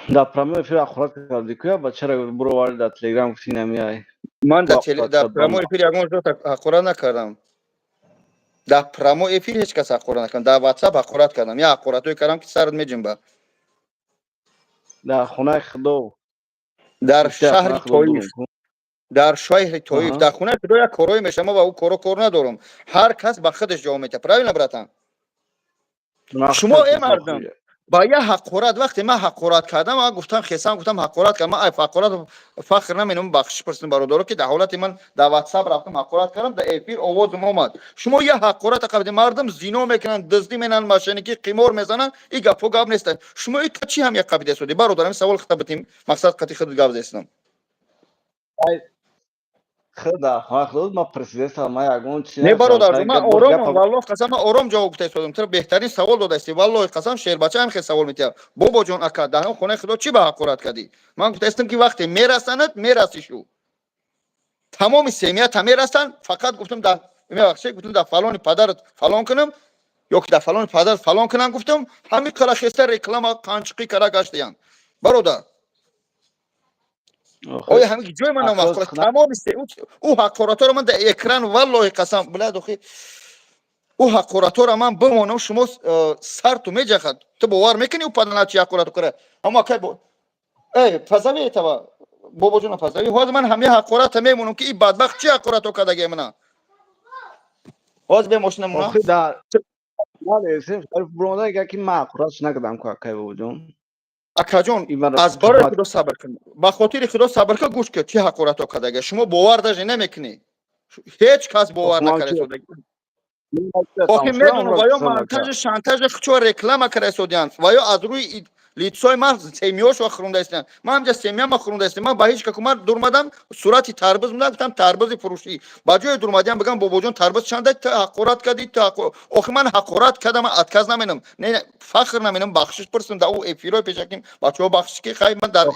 S4: Дар прямой эфир ҳақорат кардӣ ку, я бачара буроварди, дар Телеграм гуфти, намиай.
S1: Ман дар прямой эфир ягон ҷо ҳақорат накардам. Дар прямой эфир ҳеҷ кас ҳақорат накардам. Дар Ватсап ҳақорат кардам, я ҳақоратое кардам, ки сарат меҷунба.
S4: Дар хонаи Худо.
S1: Дар шаҳри Тоиф, дар шаҳри Тоиф, дар хонаи Худо як корое мешавам, ма ба ӯ коро кор надорам. Ҳар кас ба худаш ҷавоб метиҳад, правильно, братан? Шумо, э мардум, ба як ҳақорат, вақте ман ҳақорат кардам, ман гуфтам, хесам гуфтам, ҳақорат кардам, ман ай ҳақорат фахр наменам. Бахшиш пурсидам, бародаро, ки дар ҳолати ман дар Ватсап рафтам, ҳақорат кардам, дар эфир овозам омад. Шумо як ҳақората қабиди, мардум зино мекунанд, дуздӣ менанд, мошенникӣ, қимор мезананд, и гапҳо гап нестанд. Шумо и чӣ ҳам як қабида истодӣ, бародар? Ҳамин савол хита битим, мақсад қати худ гап зестам.
S4: Худа хоҳад, ма президент, ма ягон чи.
S1: Не, бародар, ман ором, валлоҳ қасам, ман ором ҷавоб гуфта истодам. Ту беҳтарин савол додаисти, валлоҳи қасам, шербача ҳам хел савол метиҳад. Бобоҷон, ака, дар ҳам хонаи Худо чӣ ба ҳақорат кардӣ? Ман гуфта истам, ки вақте мерасанад, мерасишу тамоми семията мерасанд. Фақат гуфтам, дар мебахшед, гуфтам, дар фалони падарат фалон кунам ё ки дар фалони падарат фалон кунам, гуфтам, ҳамин қара хеста реклама қанчиқӣ кара гаштаянд, бародар. Оя ҳамин ҷои ман номаъқул? Тамоми ӯ ҳақоратҳоро ман дар экран, валлоҳи қасам, билад, охи, ӯ ҳақоратҳоро ман бимонам, шумо сарту меҷахад. Ту бовар мекунӣ, ӯ падана чи ҳақорату кара? Аммо акай, эй, позови этого бобоҷона, позови. Ҳозир ман ҳамин ҳақората мемонам, ки и бадбахт чи ҳақоратҳо кардагия мана. Ҳозир бе мошина мона.
S4: Ки ман ҳақоратш накардам ку, акай бобоҷон.
S1: Акаҷон, аз барои Худо сабр кун, ба хотири Худо сабр кун, гӯш кун, чӣ ҳақоратҳо кардага. Шумо бовар даже намекунӣ, ҳеҷ кас бовар накарда. Охи медонам, ва ё монтажи, шантажи хучо реклама карасодиянд, ва ё аз рӯи лицои ман семьёшо хӯронда истанд. Ман ҳамҷа семьяма хӯронда истам. Ман ба ҳеҷ каку ман дурмадам, сурати тарбуз муда, гуфтам тарбузи фурӯшӣ. Ба ҷои дурмадиам бигам: «Бобоҷон, тарбуз чанда?» Ту ҳақорат кардӣ, ту. Охи ман ҳақорат кардам, ман отказ наменам, не, фахр наменам, бахшиш пурсам да ӯ эфирҳои пешаким бачаҳо, бахшиш ки хай ман дар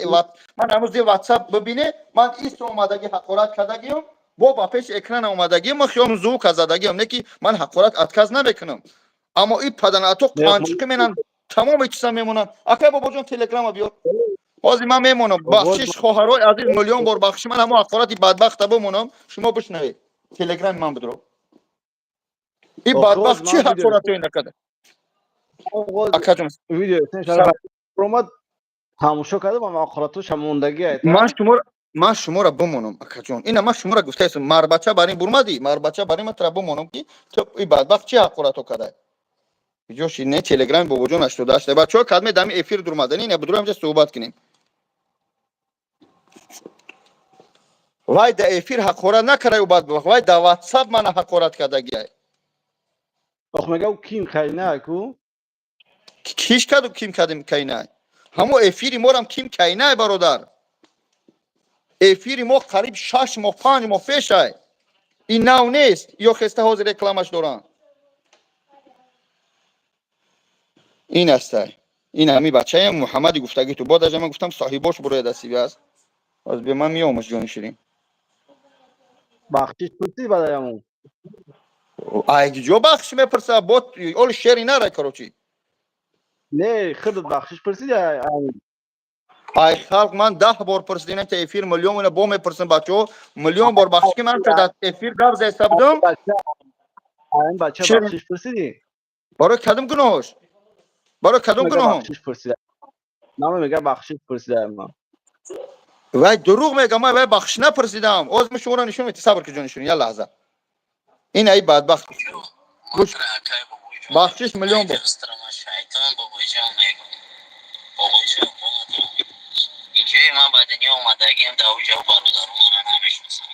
S1: ман ҳамуз ди ватсап бибине, ман ис омадагӣ ҳақорат кардагиам, бо ба пеши экран омадагиам, ман хиёлам звука задагиам, не ки ман ҳақорат отказ намекунам. Аммо и паданато қанчиқи менан, тамоми чиза мемонанд. Акай бобоҷон, телеграма биёр, ҳозир ман мемонам. Бахшиш, хоҳарои азиз, миллион бор бахшиш. Ман ҳамон ҳақорати бадбахта бимонам, шумо бишнавед. Телеграми ман бидро. И бадбахт чӣ ҳақоратое накарда, акаҷон?
S4: Видео тамошо кардам, ҳақоратоша мондагӣ.
S1: Ман шуморо бимонам, акаҷон. Ина ман шуморо гуфтаистам: марбача бар ин бурмадӣ, марбача бар ин, ман тара бимонам, ки ту и бадбахт чӣ ҳақорато карда. Ҷоши не, телеграми бобоҷон 88. Бачаҳо, кадме дами эфир дурмадани не будурам, ҷа суҳбат кунем. Вай да эфир ҳақорат накарда, бадбахт, вай да ватсап мана ҳақорат кардагиай.
S4: Ох, мега ким кайна ку.
S1: Киш каду ким кадим кайнай? Ҳамо эфири морам ким кайнай, бародар. Эфири мо қариб 6 моҳ, 5 моҳ пешай. Ин нав нест, ё хеста ҳозир рекламаш доранд. Ин астай, ин ҳами бачаям Муҳаммади гуфтагӣ ту бо дажа ман гуфтам, соҳибош буроя дастиби аст. Ҳозир бе ман меомаш, ҷони ширин.
S4: Бахшиш пурсид бадаямон?
S1: Ай ҷо бахшиш мепурса? Бо оли шери нара, короче.
S4: Не, худат бахшиш пурсид?
S1: Ай халқ ман 10 бор пурсидем, та эфир миллион ина бо мепурсам. Бачаҳо, миллион бор бахшиш, ки ман дар эфир гап заиста будам.
S4: Бача, бахшиш пурсидӣ?
S1: Барои кадом гуноҳош? Барои кадом гуноҳом?
S4: Бахшиш пурсида нама, мега бахшиш пурсида ман.
S1: Вай дурӯғ мегам, ман вай бахшиш напурсидам. Оз ма шуморо нишон медиҳам. Сабр ки, ҷони ширин, як лаҳза. Ин ай бадбахт, бахшиш миллион бор.
S5: Шайтон бобоҷон мегӯ, бобоҷон, ҷои ман ба дунё омадагиам, дар уҷо бародаро мара намешиносам.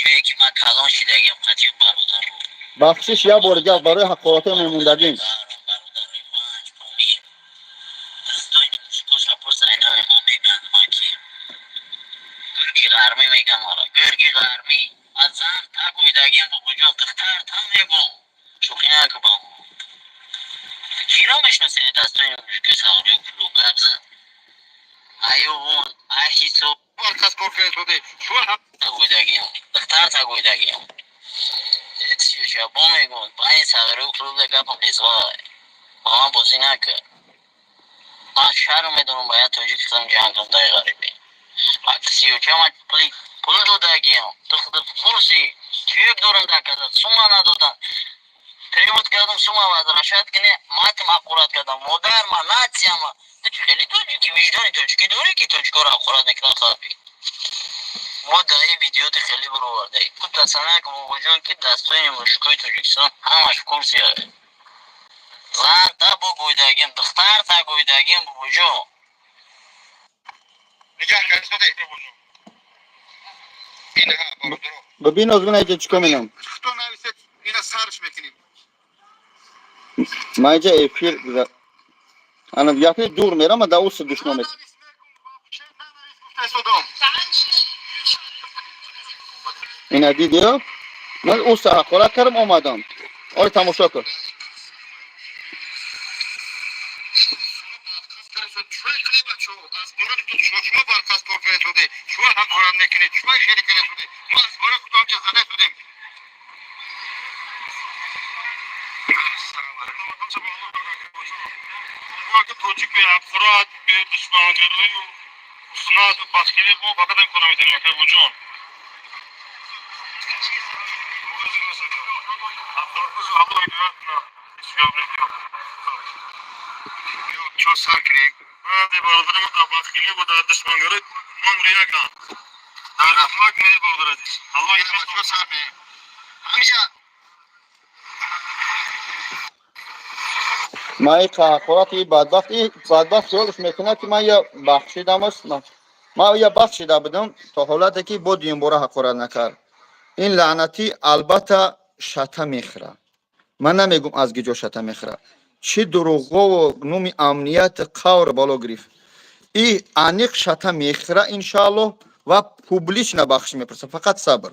S5: Ҷое ки ман калон шидагиам, қатъи бародаро.
S1: Бахшиш як бори гап барои ҳақоратҳои мемондагим.
S5: Бародарои Ванҷ, Помир, дастои мужикоша пурс, айнами ман мегӯянд ман ки гурги ғармӣ мегам мара, гурги ғармӣ. Аз зан та гӯйдагиам, бобоҷон, духтар та мегӯм, шӯхӣ наку ба мо. Киро мешиносед? Дастои мужикои сағриё клуб гап зад. Аювон, аҳисо гӯйдагиам, духтар та гӯйдагиам. Бо мегӯм, байни сағриё клуб гапам нест, вай ба ман бозӣ накард. Ман шарм медонам ба як тоҷик хизам ҷанг кунам дар ғарибӣ. Вақти сиёча ман пул додагиам, ту худат пурси, чек дорам, даказа сума надодан, перевод кардам, сума возвращать кне, матам ҳақорат кардам, модарма, нацияма. Ту чӣ хеле тоҷики, виҷдони тоҷикӣ дорӣ, ки тоҷикоро ҳақорат мекунад халқи мо? Даи видеоти хеле бировардаи ту тасанак, бобоҷон, ки дастони мужикои Тоҷикистон ҳамаш курси. Зан та бо гӯйдагим, духтар та гӯйдагим, бобоҷон.
S6: Нигоҳ кардед, инаҳа, бародаро.
S1: Бибин, оз бина, иҷа чӣ кор менам.
S6: Хто нависед, ина сарш мекунем.
S1: Ман иҷа эфир ана япи дур мерам, ма да уса душно мес.
S6: Гуфтасодом.
S1: Ина дидиё, ман уса ҳақорат кардам, омадам. Ой, тамошо кун.
S6: Шумо барқаст кор кардед, шумо ҳақорат мекунед, шумо хеле кардед, мо аз бора худо ҳамча зада шудем.
S7: Тоҷик беҳақорат, бедушмангарою хусунату бадхелӣ мо фақат ҳамин кора метавонем, акай буҷон. Аллоҳ ҳидоят кунад. Ҳеҷ гап нест.
S6: Чо сар кунем?
S7: Баъде бародари мо дар бадхелӣ ва дар душмангарӣ номри яканд. Дар раҳмат меҳр, бародар азиз. Аллоҳ ҳидоят.
S6: Чо сар меем ҳамиша?
S1: Ман и ҳақорати бадбахт, и бадбахт хиёлш мекунад, ки ман я бахшидамаш. Ман я бахшида будам то ҳолате ки бо дуюмбора ҳақорат накард. Ин лаънатӣ албатта. Шата мехӯра. Ман намегум, аз гиҷо шата мехӯра, чӣ дурӯғову номи амнияти қавр боло гирифт. И аниқ шата мехӯра, иншааллоҳ, ва публично бахшиш мепурса. Фақат сабр,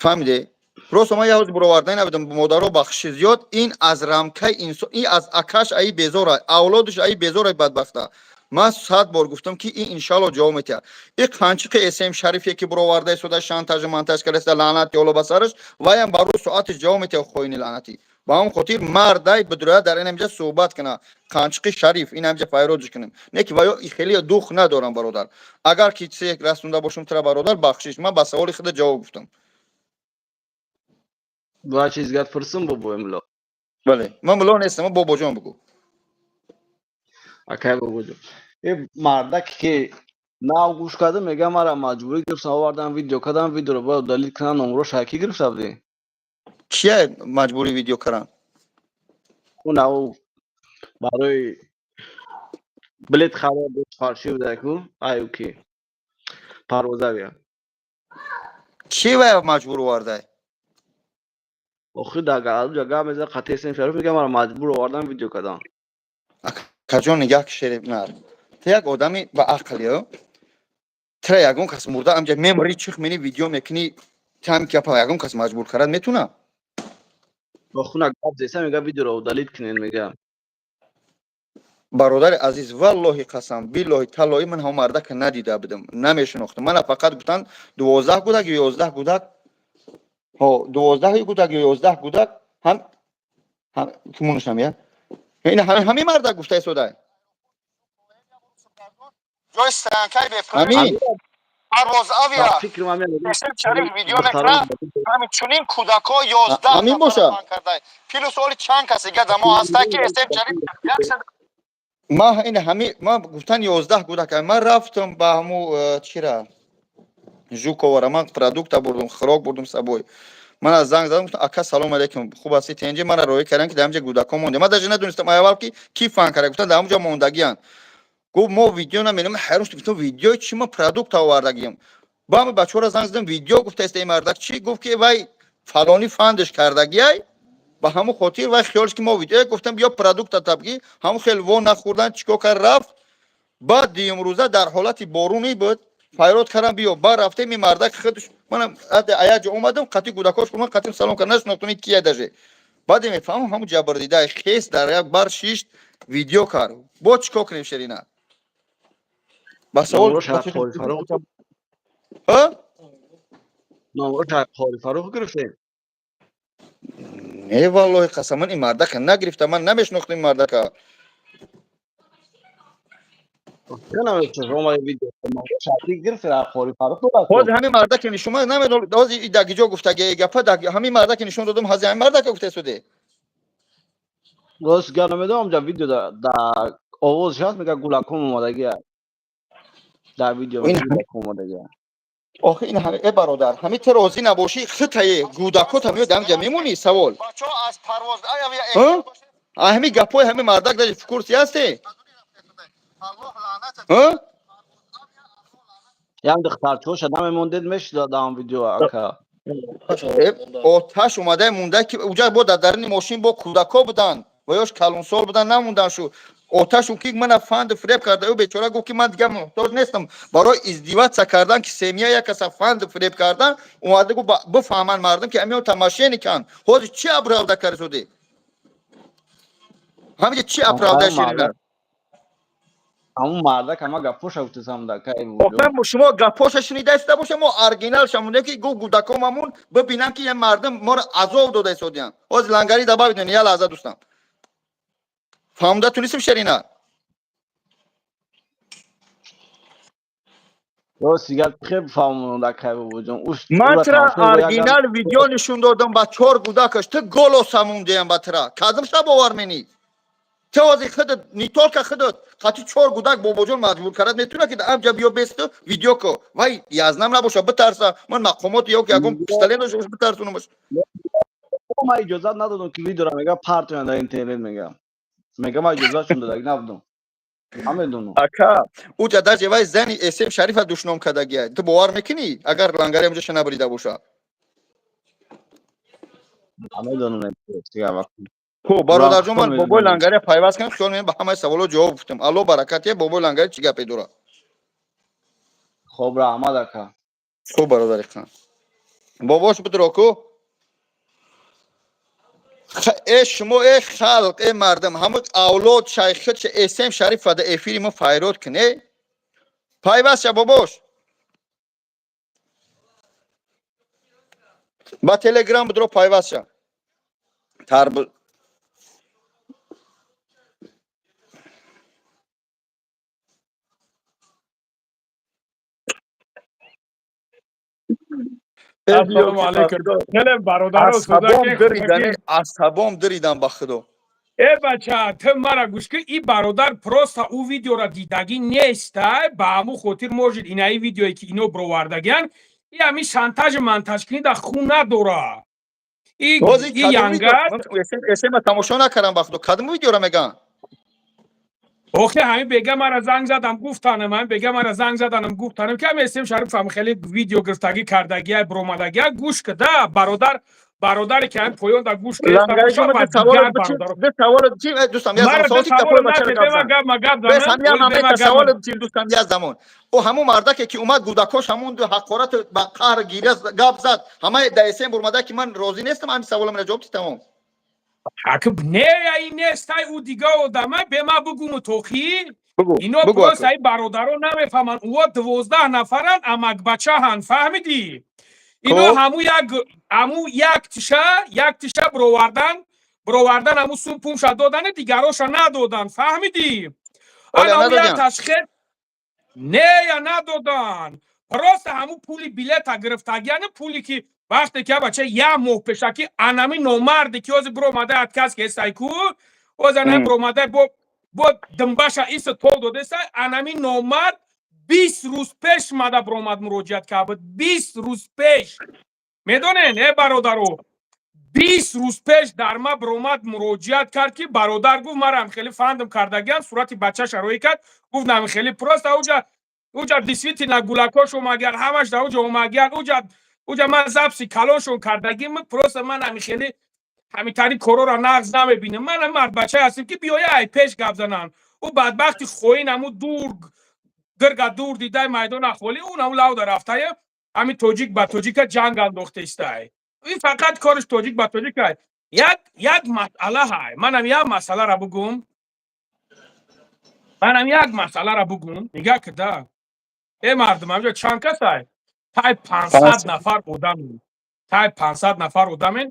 S1: фаҳмиде? Просто ман яҳози буроварда набудам. Модаро, бахшиши зиёд. Ин аз рамкаи инсон, ин аз акаш аи безора, авлодаш аи безора, бадбахта. Ман 100 бор гуфтам, ки ин иншаалло ҷавоб метиҳад. И қанчиқи СМ Шарифе, ки буроварда истода, шантажу мантаж кардаиста, лаънат ёло ба сараш, ваям ба рӯз соатиш ҷавоб метиҳад, хоини лаънатӣ. Ба ҳамон хотир мардай бидурая дар ин ҳамҷа суҳбат кана. Қанчиқи Шариф ин ҳамҷа файродиш кунем, не ки ваё хеле дух надорам. Бародар, агар ки чизе расонда бошам тра, бародар, бахшиш. Ман ба саволи худа ҷавоб гуфтам.
S4: Ва чиз гап пурсум, бобои мулло?
S1: Бале, ман мулло нестам, ман бобоҷон бигӯ.
S4: Акай бобоҷон, э мардак, ки нав гӯш кардам, мега, мара маҷбурӣ гирифтан, овардан, видео кардам, видеоро бояд удалить кунам. Номро шаки гирифта будӣ?
S1: Кия маҷбурӣ видео кардан?
S4: Унав барои билет харид фарши будаку, аю ки парвозавия.
S1: Ки вай маҷбур овардай?
S4: Охир дар галуҷа гап мезад қатъи СМ Шариф, мега, мара маҷбур овардан, видео кардам.
S1: Акаҷон, нигаҳ ки, шериф нар, ту як одами ба ақл ё тра ягон кас мурда амҷа мемори, чих мени видео мекунӣ, там гапа ягон кас маҷбур карад метуна?
S4: Охуна гап зеса, мега, видеоро удалить кунен, мега.
S1: Бародари азиз, валлоҳи қасам, биллоҳи таллоҳи, ман ҳамон мардака надида будам, намешинохтам. Мана фақат гуфтанд, 12 кӯдак ё 11 кӯдак, ҳо, 12 кӯдак ё 11 кӯдак ҳам кимонашам я ин ҳамин мардак гуфта истода.
S6: Ҷои стоянкаи бепул.
S1: Ҳамин.
S6: Парвоз Авиа.
S4: Фикр ман
S6: СМ Шариф видео мекунад, ҳамин чунин кӯдакҳо 11
S1: Ҳамин боша.
S6: карда. Плюс оли чанд касе гада мо ҳаста, ки СМ Шариф яксад.
S1: Ма ин ҳами ма гуфтан 11 кӯдак. Ман рафтам ба ҳаму чира Жуковара, ман продукта бурдум, хӯрок бурдум сабой. Ман аз занг задам, гуфтам: «Ака, салом алейкум, хуб ҳастӣ, тенҷи?» Мара роҳӣ кардам, ки дар ҳамҷа кӯдакҳо монда. Ман даже надонистам аввал, ки ки фан карда. Гуфтан, дар ҳамҷа мондагиянд. Гуфт, мо видео намедонем. Ҳайрон шудам, гуфтам: «Видеои чӣ? Ма продукт овардагиям». Ба ҳама бачаҳоро занг задам: «Видео гуфтааст ин мардак чӣ?» Гуфт, ки вай фалонӣ фандаш кардагиай, ба ҳамон хотир вай хиёлш, ки мо видео. Гуфтам: «Биё, продукта табгӣ». Ҳамон хел во нахӯрдан, чикор кард, рафт. Баъд дуюмрӯза дар ҳолати борунӣ буд, файрод кардам: «Биё». Баъд рафтем, ин мардак худш, манам аяҷо омадам, қатъи кӯдакош, ман қатъи салом кард, нашинохтам, ин кия даже. Баъде мефаҳмам, ҳамун ҷабрдида хес дар як бар шишт, видео кард. Бо чикор кунем, шерина, ба савол?
S4: Номро шояд Қори Фарух.
S1: Ҳа?
S4: Номро шояд Қори Фарух гирифтем.
S1: Не, валлоҳи қасам, ман ин мардака нагирифтам, ман намешинохтам ин мардака. Ҳозир ҳамин мардаке нишон, ман намедонам, ҳозир и дар ҷо гуфтаги гапа, дар ҳамин мардаке нишон додам, ҳозир ҳамин мардака гуфта истоде.
S4: Рост гап, намедонам, ҷа видео да овоз ҳаст, мега, гулаком омадагия дар видео. Гулаком омадагия.
S1: Охи ин ҳами, э бародар, ҳами ту розӣ набошӣ, хитае гӯдакота меояд, ҳамҷа мемонӣ, савол.
S6: Бачаҳо аз Парвоз Авиа.
S1: Ҳа? Ҳами гапҳои ҳами мардак даже в курсе ҳасте?
S6: Аллоҳ лаънатат.
S1: Ҳа?
S4: Як духтарчаҳоша намемондед, мешуда дар он видео, ака.
S1: Оташ омада монда, ки уҷа бо дар даруни мошин бо кӯдакҳо буданд ва ёш калонсол буданд, намондан шу. Оташ ки мана фанду фиреб карда, ӯ бечора гуфт, ки ман дигар муҳтоҷ нестам. Барои издеваться кардан, ки семья як каса фанду фиреб кардан омада, гуфт, бифаҳманд мардум, ки амиё мошенниканд. Ҳозир чӣ оправда кард, ҳамиҷа чӣ оправда, ширина?
S4: Ҳамун мардак ҳама гапоша гуфтасам да кай.
S1: Охир шумо гапоша шунида истода боша, мо оригинал шамонем, ки гуфт гудакомамун бибинам, ки мардум моро азоб дода истодиянд. Ҳозир лангари добавить, я лаҳза, дӯстам, фаҳмида тунистим, шерина?
S4: Рост гап, хеб фаҳмонда, кай бобоҷон.
S1: Ман тра оригинал видео нишон додам ба чор гудакаш, ту голоса мондиям ба тра, кадом ша бовар менӣ? Ту ҳозир худат, не только худат, қати чор гудак бобоҷон маҷбур кард метуна, ки амҷа биё, бесту видео ко. Вай язнам набоша, битарса, ман мақомот ё ки ягон пистолет дошта боша, битарсунамаш.
S4: Ман иҷозат надодам, ки видеора, мега, партоян дар интернет, мега, ман иҷозатшон додаг набудам, намедонам.
S1: Ака, уҷа даже вай зани СМ Шарифа душном кардагия, ту бовар мекунӣ, агар лангари амҷаша набарида боша?
S4: Намедонам, чӣ.
S1: Хуб, бародарҷон, ман
S4: Рафтон.
S1: бобои
S4: Медонам.
S1: Лангария пайваст кардам, хиёл мекунам, ба ҳамаи саволҳо ҷавоб гуфтам. Алло баракатия, бобои Лангари чӣ гапе дорад?
S4: Хоб, раҳмат, ака.
S1: Хуб, бародари хан, бобош бидро ку. Э шумо, э халқ, э мардам, ҳамун авлод шайхи эсем Шариф ада эфири мо файрод кун, э пайваст ша, бобош, ба Телеграм бидро, пайваст ша. Тарб
S8: Ассалому алайкум. Хеле бародаро.
S1: Асабом диридан, асабом диридан, ба худо.
S8: Э бача, ту мара гӯш кун, и бародар просто ӯ видеора дидагӣ неста, ба ҳамун хотир может инаи видеое ки ино бировардагиян, и ҳамин шантажи мантажкунӣ да хун надора. И
S1: Ҳозир
S8: и
S1: кадом видео?
S8: янгар.
S1: Эсема тамошо накардам, ба худо. Кадом видеора меган?
S8: Охе, ҳамин бега мара занг задам, гуфтанам, ҳамин бега мара занг заданам, гуфтанам, ки ҳамин Эсем Шариф ҳам хеле видео гирифтагӣ кардагия, биромадагия. Гӯш кда, бародар, бародаре ки ҳамин поён да гӯш
S1: Лангари
S8: кеста
S1: ҷон,
S8: ва
S1: ду савол
S8: дигар
S1: бичи,
S8: бародаро.
S1: ду савол бичи, э, дӯстам, як
S8: Мара
S1: замон
S8: ду
S1: савол ки
S8: савол
S1: гапои бачаро
S8: наке,
S1: гап
S8: бема
S1: зан.
S8: гап ма гап
S1: Бес
S8: занам,
S1: ҳамин ям
S8: оли бема
S1: ҳамин
S8: гап.
S1: савол бичи, дӯстам, як замон. Ӯ ҳамун мардаке ки омад, гудакош ҳамун ду ҳақорат ба қаҳр гиря гап зад. Ҳамаи да эсем бурмада ки ман розӣ нестам, ҳамин савола мана ҷавоб ди, тамом.
S8: Акб не, ай нестай, ӯ дига одама, бема бугуму тохӣ.
S1: Бугу,
S8: Ино
S1: бугу
S8: просто
S1: ака.
S8: ай бародаро намефаҳманд. Ӯо 12 нафаранд, амакбачаҳанд, фаҳмидӣ? Ино
S1: Хуб.
S8: ҳаму як ҳаму як тиша бировардан, ҳаму сум пумша додани, дигароша надодан, фаҳмидӣ?
S1: Оля
S8: Ана ӯ як
S1: надодиям.
S8: ташхет не я надодан. Просто ҳаму пули билета гирифтагияни, пули ки вақте ки бача як моҳ пешакӣ анами номарде ки ҳозир биромада отказ кестай ку, ҳозир анами биромада бо димбаша иса тол додеса, анами номард 20 рӯз пеш мада биромад, муроҷиат кард буд 20 рӯз пеш. Медонен, э бародаро, 20 рӯз пеш дар ма биромад, муроҷиат кард, ки бародар, гуфт, марам хеле фандм кардагиам, сурати бачаша роӣ кард, гуфт, нами хеле просто уҷа действительно гулакош омагиян, ҳамаш дар уҷа омагиян, уҷа ман записи калоншон кардагим, просто ман ами хеле ҳамитари корора нағз намебинам, манам мардбачае ҳастем, ки биёя ай пеш гап зананд. Ӯ бадбахти хоин ҳаму дур гирга дур дидай майдона холӣ, ӯ ҳаму лавда рафтае, ҳамин тоҷик ба тоҷика ҷанг андохтестай. Ин фақат кориш тоҷик ба тоҷикай. Як масъала ҳай, манам як масъалара бугум, манам як масъалара бугум. Нигаҳ кида, э мардум, ҳамҷо чанд касай? Тай 500 нафар одамем, тай 500 нафар одамем.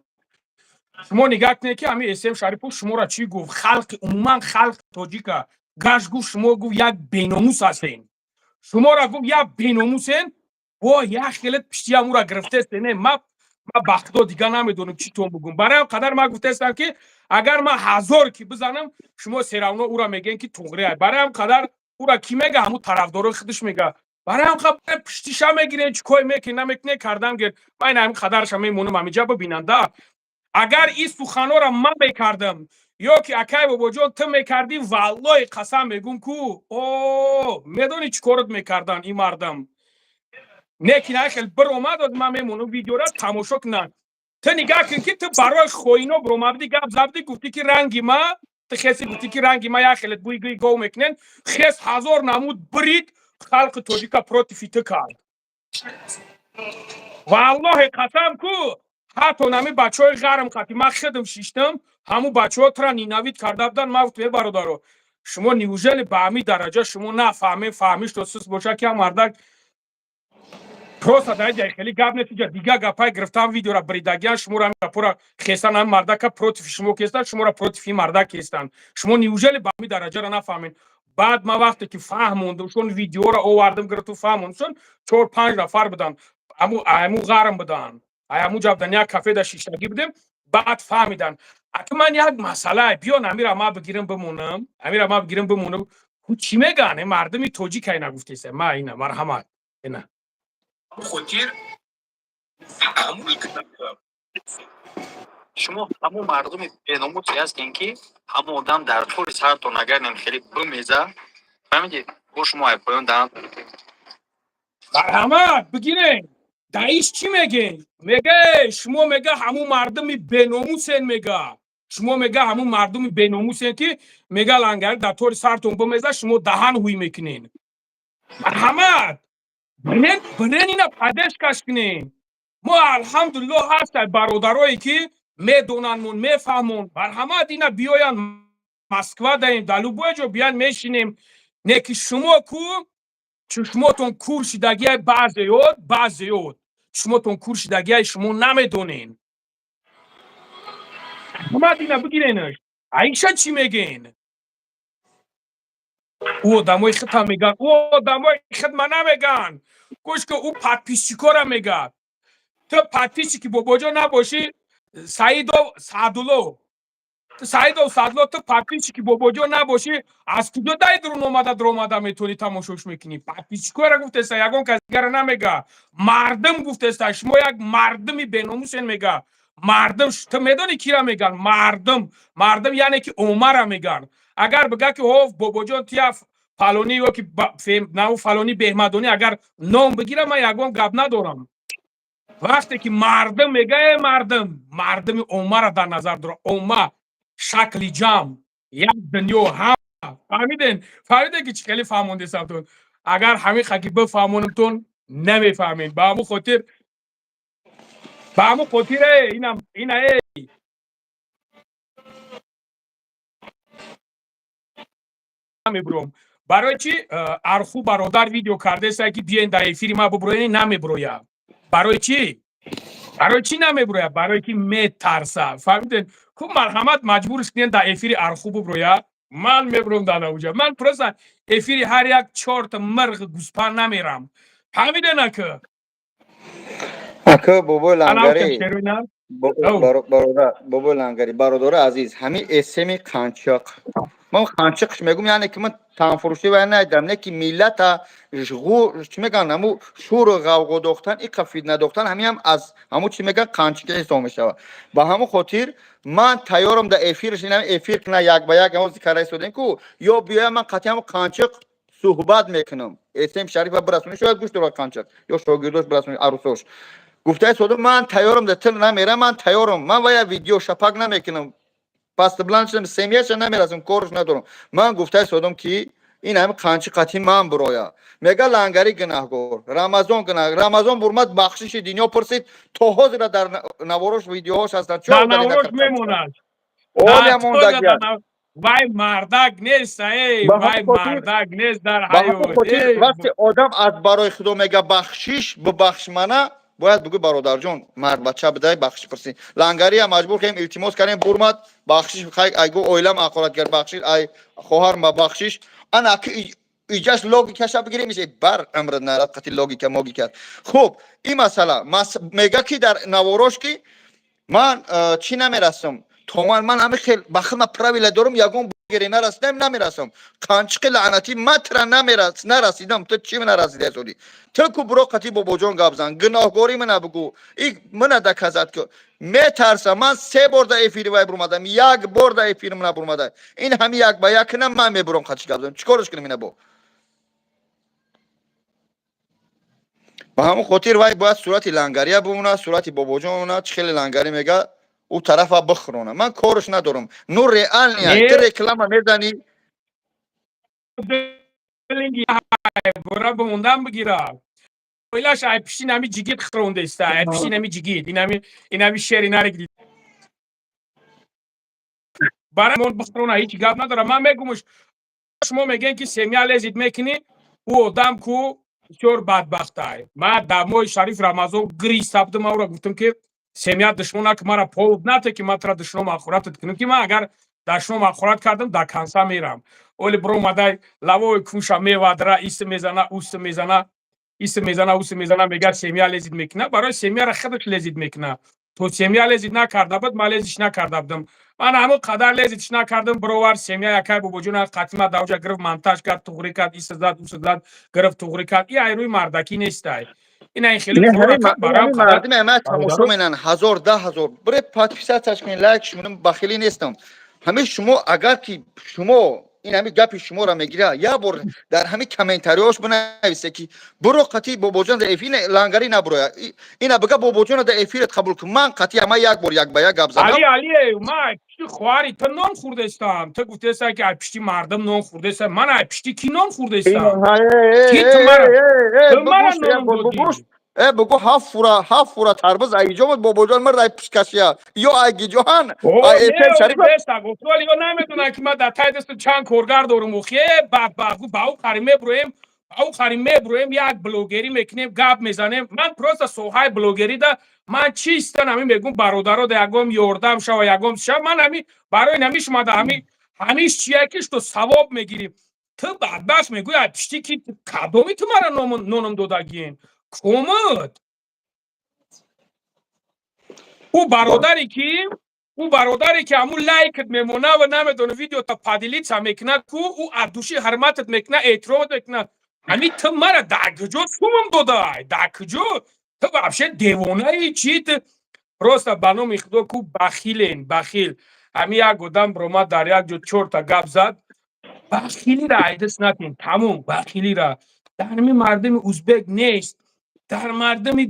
S8: Шумо нигаҳ кунед, ки ҳамин Эсем Шарипов шуморо чӣ гуфт? Халқи, умуман халқи тоҷика гашт, гуфт, шумо, гуфт, як беномус ҳастен, шуморо, гуфт, як беномусен. Во як хеле пиштиам ура гирифтестен. Не, ма ба худо дига намедонам чӣ тон бугум. Барои ҳам қадар ма гуфтестам, ки агар ман ҳазор ки бизанам, шумо всё равно ура мегӯен, ки туғри ай. Барои ҳам қадар ура кӣ мега? Ҳамун тарафдорои худаш мега. Барои ҳам қадар пиштиша мегирен, чӣ кое мекунед, намекунед, кардам гир. Ман ин ҳамин қадарша мемонам ҳаминҷа бибинанда. Агар ин суханҳоро ман мекардам ё ки акай бобоҷон ту мекардӣ, валлоҳи қасам мегӯм ку, о медонӣ чӣ корот мекардан ин мардам? Не ки на хел биромад, ман мемонам видеора тамошо кунанд. Ту нигаҳ кун, ки ту барои хоино биромадӣ, гап забдӣ, гуфтӣ, ки ранги ма ту хеси, гуфтӣ, ки ранги ма як хелет буи гӯи гов мекунен, хес ҳазор намуд брид, халқи тоҷика против ту кард. Валлоҳи қасам ку, ҳатто нами бачаҳои ғарм қати ман хидм шиштам, ҳамун бачаҳо тура ненавид карда будан. Ман гуфтам: «Э бародаро, шумо неужели ба ҳамин дараҷа шумо нафаҳмем, фаҳмишто суст боша, ки ҳам мардак просто дар ҷай хеле гап нест, иҷа дига гапай гирифтам, видеора бридагиян, шуморо ҳамин гапора хестан, ҳамин мардака против шумо кестан, шуморо против ин мардак кестан. Шумо неужели ба ҳамин дараҷаро нафаҳмед?» Баъд ман вақте ки фаҳмондам шон, видеоро овардам, гирифту фаҳмондам шон, чор панҷ нафар буданд, ҳаму ғарм буданд, ҳаму ҷа будан, як кафеда шиштагӣ будем, баъд фаҳмидан. Аки ман як масъала биён, амира ма бигирам бимонам, амира ма бигирам бимонам. Чӣ мегӯян мардуми тоҷик? Ай нагуфтеса ма ина, марҳамат, ина.
S3: Хотир таҳаммул кунад. Шумо ҳамон мардуми беномусе ҳастем, ки ҳамон одам дар тори сартон агар нем хеле бимеза, фаҳмидед, бо шумо ай поён даҳан.
S8: Марҳамат, бигирем. Даиш чӣ мегем? Мега, шумо, мега, ҳамун мардуми беномусен, мега, шумо, мега, ҳамун мардуми беномусен, ки, мега, лангари дар тори сартон бимеза, шумо даҳан ҳуй мекунен. Марҳамат, бирен, бирен, ина поддержка ш кунем. Мо, алҳамдулиллоҳ, ҳастай бародарое, ки медонанмон, мефаҳмон. Марҳамат, ина биёянд, Москва даем, дар любой ҷо биян, мешинем. Не ки шумо ку чашмотон кур шидагиай, баъзеёт, баъзеёт чашмотон кур шидагиай, шумо намедонен. Марҳамат, ина бигиренаш. Аиша чӣ мегӯен? Ӯ одамои худта меган, ӯ одамои хидма намеган. Гӯш ки, ӯ подписчик ора мегад. Ту подписчик и Бобоҷон набошӣ, Саидов Саъдулло, ту, Саидов Саъдулло, ту подписчик и Бобоҷон набошӣ, аз куҷо дай дурун омада дуромада метавонӣ тамошош мекунӣ? Подписчик ора гуфтеста, ягон кас дигара намега. Мардум гуфтеста, шумо як мардуми беномусен, мега. Мардум, ту медонӣ, кира меган? Мардум, мардум, яъне ки омара меган. Агар бига, ки ҳо, Бобоҷон, тия фалонӣ ё ки нав фалонӣ беҳмадонӣ, агар ном бигира, ман ягон гап надорам. Вақте ки мардум мега, э мардум, мардуми омара дар назар дора. Омма, шакли ҷамъ, як дунё, ҳама. Фаҳмиден? Фаҳмиден, ки чӣ хеле фаҳмондесамтон? Агар ҳамин хаки бифаҳмонамтон, намефаҳмед. Ба ҳамун хотир, ба ҳамун хотир, э инам ина, э намебуром. Барои чӣ? Арху бародар видео кардеса, ки биёен дар эфири ма бубуроен, намебуроя. Барои чӣ? Барои чӣ намебуроя? Барое ки метарса. Фаҳмиден ку? Марҳамат, маҷбурш кунен дар эфири Арху бубуроя, ман мебуром дар навҷа. Ман просто эфири ҳар як чорта мирғ гӯспанд намерам. Фаҳмиден, ака?
S1: Ака, Бобои Лангарӣ, бародар, Бобои Лангарӣ, бародари азиз, ҳамин эсеми қанчиқ, ман қанчиқш мегум, яъне ки ман танфурӯшӣ вай надидам, не ки миллата чӣ мегӯянд, ҳаму шӯру ғавғо дохтан, иқа фитна дохтан, ҳамиам аз ҳаму чӣ мегӯянд, қанчиқи ҳисоб мешавад. Ба ҳамун хотир ман тайёрам дар эфирш, инам эфир кина, як ба як ҳамон зикара истодем ку, ё биёям, ман қатъи ҳаму қанчиқ суҳбат мекунам. Эсем Шарифа бирасонӣ, шояд гӯш дорад қанчиқ, ё шогирдош бирасонӣ, арӯсош гуфтаи содо, ман тайёрам, дар тил намерам, ман тайёрам, ман вая видео шапак намекунам, пастбланд шудам, семья ша намерасам, корш надорам. Ман гуфтаи содом, ки ин ҳами қанчи қатъи ман бироя. Мега, Лангари гунаҳгор, Рамазон гунаҳ. Рамазон бурмад, бахшиши дунё пурсид, то ҳозира дар наворош, видеоҳош ҳастанд.
S8: Мемонад.
S1: Оля мондагиаст.
S8: Вай мардак нест, эй, вай мардак нест дар ҳаёт.
S1: Вақте одам аз барои худо мега, бахшиш бубахш мана, бояд бугӯ, бародарҷон, мардбача бидай, бахшиш пурсӣ. Лангария маҷбур кардем, илтимос кардем, бурмад, бахшиш, хай, айгу оилам ақорат кард, бахшиш, ай хоҳарма бахшиш. Ана ки иҷаш логика ша бигирем, ише бар амр нарад қати логика могика. Хуб, ин масъала мега, ки дар наворош, ки ман чӣ намерасам, то ман ҳами хел ба хидма правила дорам, ягон гире нарасидам, намерасам. Қанчиқи лаънатӣ, матра намерас, нарасидам, ту чӣ нарасида соди? Ту ку буро, қати Бобоҷон гап зан, гуноҳгорӣ мана бугӯ, и мана доказать ку. Метарсам. Ман се бор дар эфири вай бурмадам, як бор дар эфири мана бурмада. Ин ҳами як ба як кунам, ман мебурам, қати гап зан, чӣ корш кунам ина бо? Ба ҳамон хотир вай бояд сурати Лангария бимонад, сурати Бобоҷон бимонад. Чӣ хеле Лангарӣ мега, ӯ тарафа бихӯрона, ман корш надорам. Ну реально, ту реклама мезанӣ.
S8: Бора бимондан бигира. Оилаш ай пишти нами ҷигит хӯрондеста, ай пишти нами ҷигит, инами шери нари барои мон бихӯрона, ҳеҷ гап надорам. Ман мегумуш, шумо мегӯен, ки семья лезить мекунӣ, ӯ одам ку бисёр бадбахтай. Ман дар моҳи шариф Рамазон гириста будам, ман ӯро гуфтам, ки семья душмона, ки мара повод нате, ки ман тура душном ахуратат кунам, ки ман агар дашном ахурат кардам, дар канса мерам. Оли биромадай, лавои кунша мевадра, иси мезана, уси мезана, иси мезана, уси мезана, мега, семья лезить мекуна. Барои семья ра худаш лезить мекуна. То семья лезить накарда буд, ман лезить накарда будам. Ман ҳамон қадар лезить накардам, бировар семья якай Бобоҷона қатима давҷа гирифт, монтаж кард, туғрӣ кард, иса зад, уса зад, гирифт, туғрӣ кард. И айрӯи мардакӣ нестай. Ина ин хеле
S1: мардуми ама тамошо менан, ҳазор, 10 000 бире, подписаться ш кунед, лайк шумонам, бахилӣ нестам. Ҳамин шумо, агар ки шумо Ин ҳами гапи шуморо мегира. Як бор дар ҳами комментариҳош бинависе, ки буро, қати Бобоҷон дар эфир лангарӣ набуроя. Ина бига, Бобоҷона дар эфират қабул кун. Ман қати ама як бор як ба як гап задам.
S8: Али, Али, ма пишти хоҳари ту нон хӯрдестам. Ту гуфтеста, ки ай пишти мардум нон хӯрдеста. Ман ай пишти кӣ нон хӯрдестам? Ки ту мара ноном додӣ?
S1: Э, бугу, ҳафт фура, 7 фура тарбуз ай иҷо буд. Бобоҷон мирд, ай пишкашия ё ай гиҷоҳан, ай эфир шариф.
S8: Ё намедонам, ки ман дар таи дасту чанд коргар дорум. Охе, ба ӯ қари мебуроем, ба ӯ қари мебуроем, як блогерӣ мекунем, гап мезанем. Ман просто соҳаи блогерида ман чистан ҳамин мегум: бародаро, да ягом ёрдам шава, ягом шава. Ман ҳами барои ҳами шума да ҳами ҳамиш чия, ки что савоб мегирӣ. Ту бадбахт мегӯй, ай пишти ки, кадоми ту мара ноном додагиен комад? Ӯ бародаре ки ҳамун лайкат мемона ва намедона, видеота поделиться мекунад ку, ӯ аз души ҳурматат мекунад, эҳтиромат мекунад. Ҳами ту мара дар куҷо сумам додай? Дар куҷо? Ту вообще девонаи чи? Ту просто, ба номи Худо, ку бахилен, бахил. Ҳами як одам ромад, дар як ҷо чорта гап зад. Бахилира айдис накун, тамом. Бахилира дар ҳами мардуми узбек нест, дар мардуми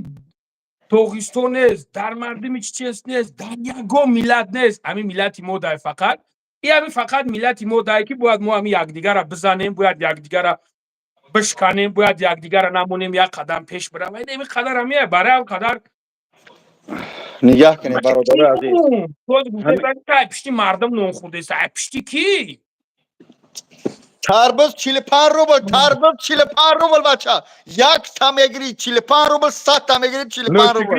S8: Тоғистон нест, дар мардуми чеченс нест, дар ягон миллат нест. Ҳамин миллати мо дай фақат и ҳамин фақат миллати мо дай, ки бояд мо ҳамин якдигара бизанем, бояд якдигара бишканем, бояд якдигара намонем, як қадам пеш бирам. Ин қадар ҳамия барои ҳам қадар.
S1: Нигаҳ кунед, бародари азиз.
S8: Пишти мардум нон хӯрдеста, пишти кӣ?
S1: Тарбуз 45 рубл, тарбуз 45 рубл, бача. Як та мегири 45 рубл, 100 та мегири 45 рубл.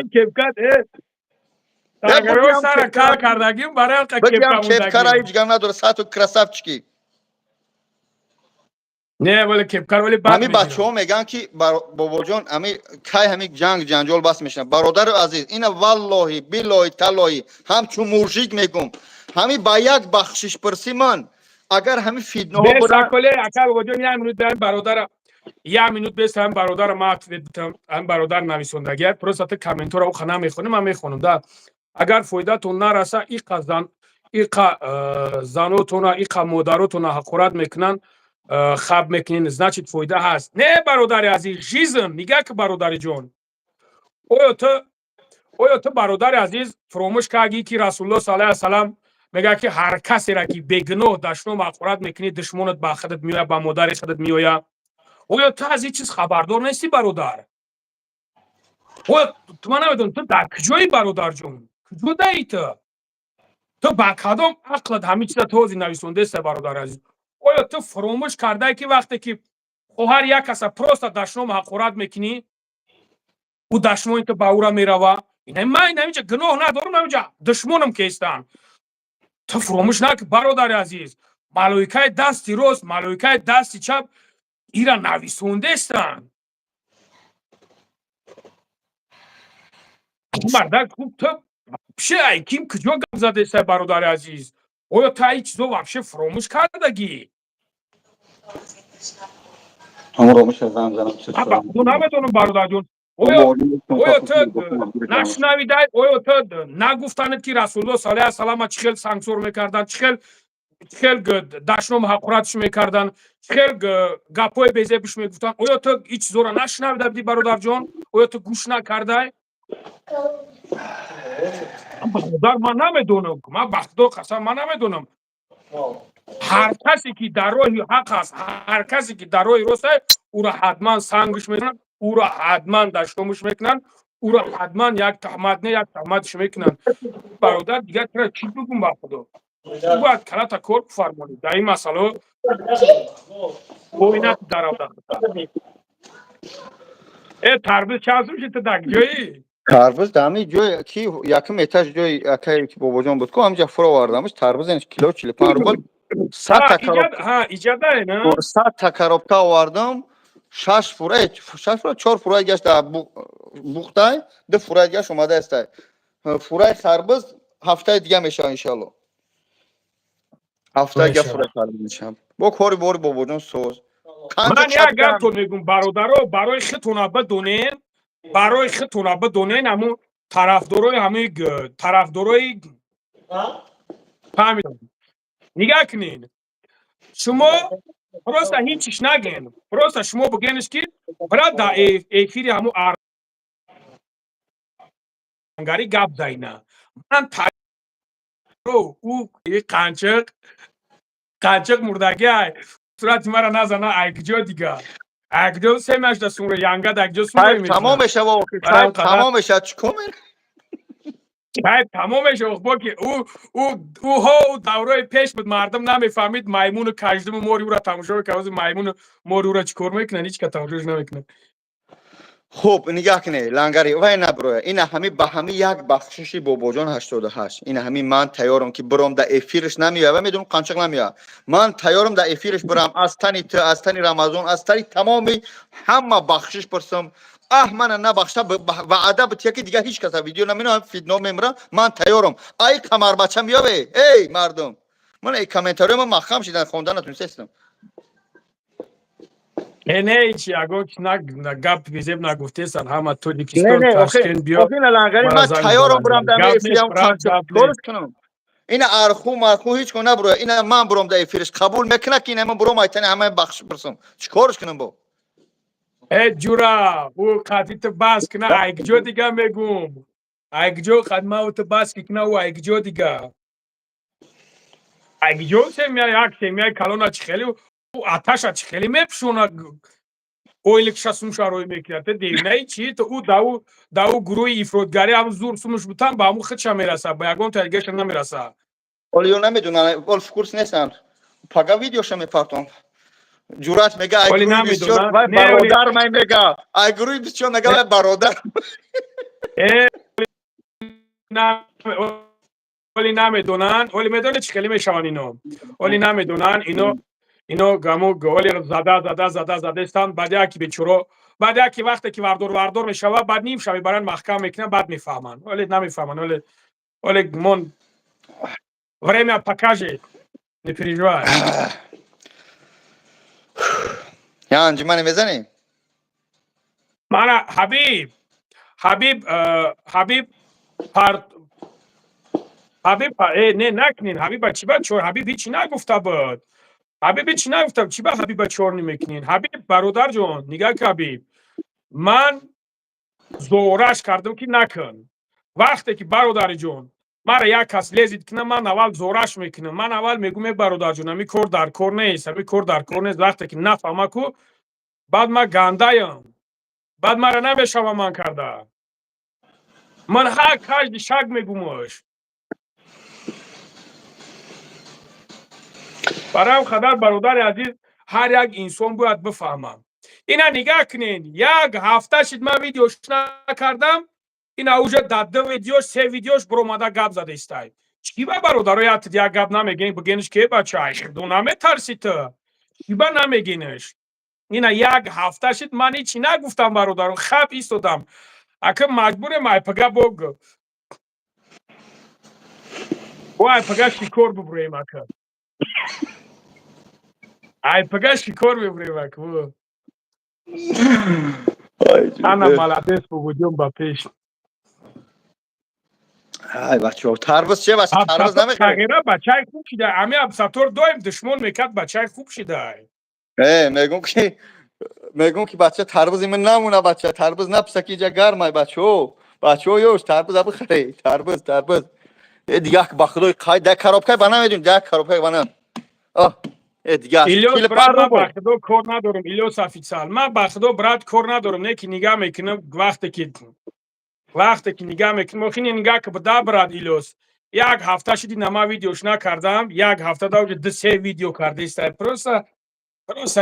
S8: Сара кар кардагим барои
S1: Бигам, кепкара ҳеҷ гап надора, сату красавчики.
S8: Не, вале кепкар, вале
S1: ҳами бачаҳо мегӯянд, ки бобоҷон, ҳами кай ҳами ҷанг ҷанҷол бас мешавад? Бародари азиз, ина валлоҳи, биллоҳи, таллоҳи, ҳамчун мужик мегӯм, ҳами ба як бахшишпурсӣ ман агар ҳами фитнаҳо
S8: Ака бобоҷон, як минут бародара, як минут бес. Ҳам бародара ма ответ битам. Ҳам бародар нависондагият, просто ты комментора уха намехонем, ман мехонам да. Агар фоидатон нараса, иқа зан, иқа занотона, иқа модаротона ҳақорат мекунанд, хаб мекунен, значит, фоида ҳаст. Не, бародари азиз, жизнь нигаҳ ки, бародари ҷон, оё ту, бародари азиз, фуромӯш кардӣ, ки Расулуллоҳ саллаллоҳу алайҳи васалам мегӯяд, ки ҳар касеро ки бегуноҳ дашном ҳақорат мекунӣ, душмонат ба худат меояд, ба модари худат меояд? Оё ту аз ин чиз хабардор нестӣ, бародар? Оё ту, ман намедонам, ту дар куҷоӣ, бародарҷон, куҷо даи ту? Ту ба кадом ақлат ҳамин чиза ту ҳозир нависондаеста, бародари азиз? Оё ту фуромӯш кардае, ки вақте ки хоҳар як каса просто дашном ҳақорат мекунӣ, ӯ дашнои ту ба ӯра мерава? Ман инаминҷа гуноҳ надорам, наминҷа душмонам кестанд. Ту фуромӯш накун, бародари азиз, малоикаи дасти рост, малоикаи дасти чап ира нависондестанд. Мардак хуб, ту вообще ай ким, куҷо гап задеста, бародари азиз? Оё ту ай чизо вообще фуромӯш кардагӣ? Намедонам, бародарҷон, оё ту нашунавидай? Оё ту нагуфтанед, ки Расулулло саллаллоҳу алайҳи васаллама чӣ хел сангсор мекарданд, чӣ хел дашном ҳақоратш мекарданд, чӣ хел гапҳои безебиш мегуфтанд? Оё ту ин чизоро нашунавида будӣ, бародарҷон? Оё ту гӯш накардай? Бародар, ман намедонам, ман ба Худо қасам, ман намедонам. Ҳар касе ки дар роҳи ҳақ аст, ҳар касе ки дар роҳи рост аст, ӯро ҳатман сангш мекунанд, ӯро ҳатман дашномаш мекунанд, ӯро ҳатман як таҳмат, не, як таҳматш мекунанд. Бародар, дигар чира чӣ бигум? Ба Худо, бояд калата кор бифармонӣ дар ин масъало, оинат даравда. Э, тарбиз чанд сум шид? Ту дар ҷои
S1: Тарбуз дар ҳамин ҷое ки якум этаж, ҷои акае ки бобоҷон буд ку, ҳаминҷа фуровардамш. Тарбуз кило 45 рубл, 100 та
S8: иҷада.
S1: 100 та коробка овардам, шаш фура, шаш фура, чор фураи гашт дар бухтай, ду фураи дигаш омадаастай. Фураи харбуз ҳафтаи дига мешава, иншалло, ҳафтаи дига фураи харбуз мешава. Бо кори бори бобоҷон соз.
S8: Ман як гаптон мегум, бародаро, барои хитона бидонен, барои хитона бидонен, ҳамун тарафдорои, ҳамин тарафдорои, фаҳмидам, нигаҳ кунед. Шумо просто ҳичиш наген, просто шумо бигенш, ки брат, да эфири ҳаму арнгари гап зайна. Ман ӯ қанчиқ қанчиқ мурдагӣ, ай сурати мара назана. Айкҷо дига, айкҷо семашда сумро янгад, айкҷо сумро.
S1: Тамом мешава, тамом мешава, чӣ кор?
S8: Кайф тамом мешава. Бо ки ӯ ӯҳо ӯ даврои пеш буд, мардум намефаҳмид, маймуну каждуму мори ӯра тамошо мекард. Маймуну мори ӯра чӣ кор мекунанд? Ҳеч ка тамошош намекунад.
S1: Хуб, нигаҳ кунед, лангари вай наброя. Ина ҳами ба ҳами як бахшиши бобоҷон 88. Ина ҳами ман тайёрам, ки биром да эфирш. Намеоя ва медонам, қанчиқ намеоя. Ман тайёрам да эфирш бирам, аз тани ту, аз тани Рамазон, аз тани тамоми ҳама бахшиш пурсам. Аҳ, мана набахша, ваъда бития, ки дигар ҳеҷ каса видео наминам, фитно мемирам. Ман тайёрам. Ай камарбача меёве. Эй мардум, ман эй комментариё ман маҳкам шидан, хонда натунистестам.
S8: Не, ҳеч ягон гап безеб нагуфтесан, ҳама Тоҷикистон, Ташкент биё.
S1: Ман тайёрам бурам дар эфирам кунам. Ина арху марху ҳеҷ кон набуроя. Ина ман бурам дар эфирш, қабул мекунад, ки ина ман бурам, айтани ҳама бахш пурсам. Чӣ корш кунам бо?
S8: Э ҷура, ӯ қатиту бас кина, айкҷо дига мегум, айкҷо қадмауту бас кина, ӯ айкҷо дига, айкҷо семья, як семьяи калона чӣ хеле ӯ аташа чӣ хеле мепӯшона, ойликша сумша рӯй мекунад. Те девинаи чи ту? Ӯ дау гурӯҳи ифротгарӣ ҳам зур сумуш бутан, ба ҳамун худша мераса, ба ягон таригаша намераса.
S1: Оли ё намедонам, ол в курс нестанд. Пага видеоша мепартом. Ҷуръат мега, ай
S8: Оли
S1: гурӯҳи 24
S8: намедонам.
S1: Вай
S8: Не, оли-
S1: бародар май мега, ай гурӯҳи 24 мега, вай бародар.
S8: Э, оли намедонанд, оли медонед, чӣ хеле мешаванд ино. Оли намедонанд ино гамо оли зада зада зада задестанд. Баъд яки бечоро, баъд яки вақте ки вардор вардор мешавад, баъд ним шаби баран маҳкам мекунанд, баъд мефаҳманд. Оли намефаҳманд, оли мон время покажет, не переживай.
S1: Я анҷумане мезанем.
S8: Мана Ҳабиб парт Ҳабиб, не, накунин. Ҳабиба чӣ ба чор? Ҳабиб ҳичи нагуфта буд, Ҳабиб ҳичи нагуфта буд. Чӣ ба Ҳабиба чор намекунин? Ҳабиб, бародарҷон, нигаҳ ки, Ҳабиб, ман зораш кардам, ки накун. Вақте ки, бародариҷон, мара як кас лезит кунам, ман аввал зораш мекунам, ман аввал мегӯм: «Е бародарҷон, ҳами кор дар кор нест, ҳами кор дар кор нест». Вақте ки нафаҳма ку, баъд ман гандаям, баъд мара намешава ман карда. Ман ҳар каждый шаг мегумаш. Барои қадар, бародари азиз, ҳар як инсон бояд бифаҳмам. Ина нигаҳ кунед, як ҳафта шид, ман видеош накардам. Ина уже дар ду видеош, се видеош биромада гап зада истай. Чӣ ба, бародаро, як гап намегӯен? Бигенш, ке бача, ду наметарси ту? Чӣ ба намегинаш? Ина як ҳафта шид, ман ҳичи нагуфтам, бародаро, хаб истодам. Ака, маҷбурем, айпага бо айпага шикор бубурем, ака, айпага шикор мебурем, ака. Ана молодец, бобоҷон, ба пеш.
S1: Ай бачаҳо, тарбуз че, бача, тарбуз намехӯред?
S8: Тағира бачаи хуб шида. Ами Абсатор доим душмон мекард, бачаи хуб шида.
S1: Э, мегум ки бача, тарбузи ман намуна, бача, тарбуз написа, ки иҷа гармай. Бачаҳо, бачаҳо, ёш, тарбуз бихаред, тарбуз, тарбуз. Э, дига, ба худои қай да коробкаи бана медонӣ, да коробкаи бана. О, э, дига.
S8: Илёс, брат, ман ба худо кор надорам. Илёс официал, ман ба худо, брат, кор надорам. Не ки нигаҳ мекунам, вақте ки нигаҳ мекунам, охи нигаҳ ки буда, брат Илёс, як ҳафта шиди, нама видеош накардам. Як ҳафта да уже ду се видео кардаистай. Просто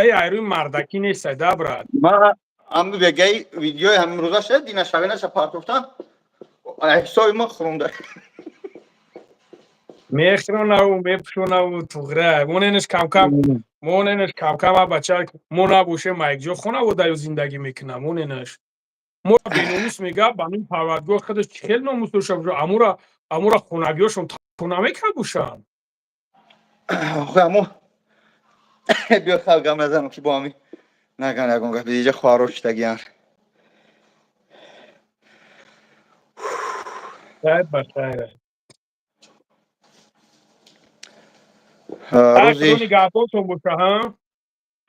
S8: и айрӯи мардакӣ нестай да, брат.
S1: Ма ами бегаи видеои ҳамин рӯза шуд, дина шавинаша партофтан, ҳисоби ма хӯронда.
S8: Мехӯронаву мепӯшонаву туғра моненаш камкам, моненаш камкам. А бача, мо набошем, айкҷо хонаводаю зиндагӣ мекунам. Моненаш мо беномус мега, ба нум парвардгор худаш чӣ хел номус дошта боша? Амура хонагиёшон намекабушанд.
S1: Охе, амо биё, хал гам назанам, ки бо ҳами наган ягон гап, иҷа хоҳаро шидагиян.
S8: Хайр ба хайр.
S1: Рӯзи
S8: нигаҳбонтон боша, ҳа.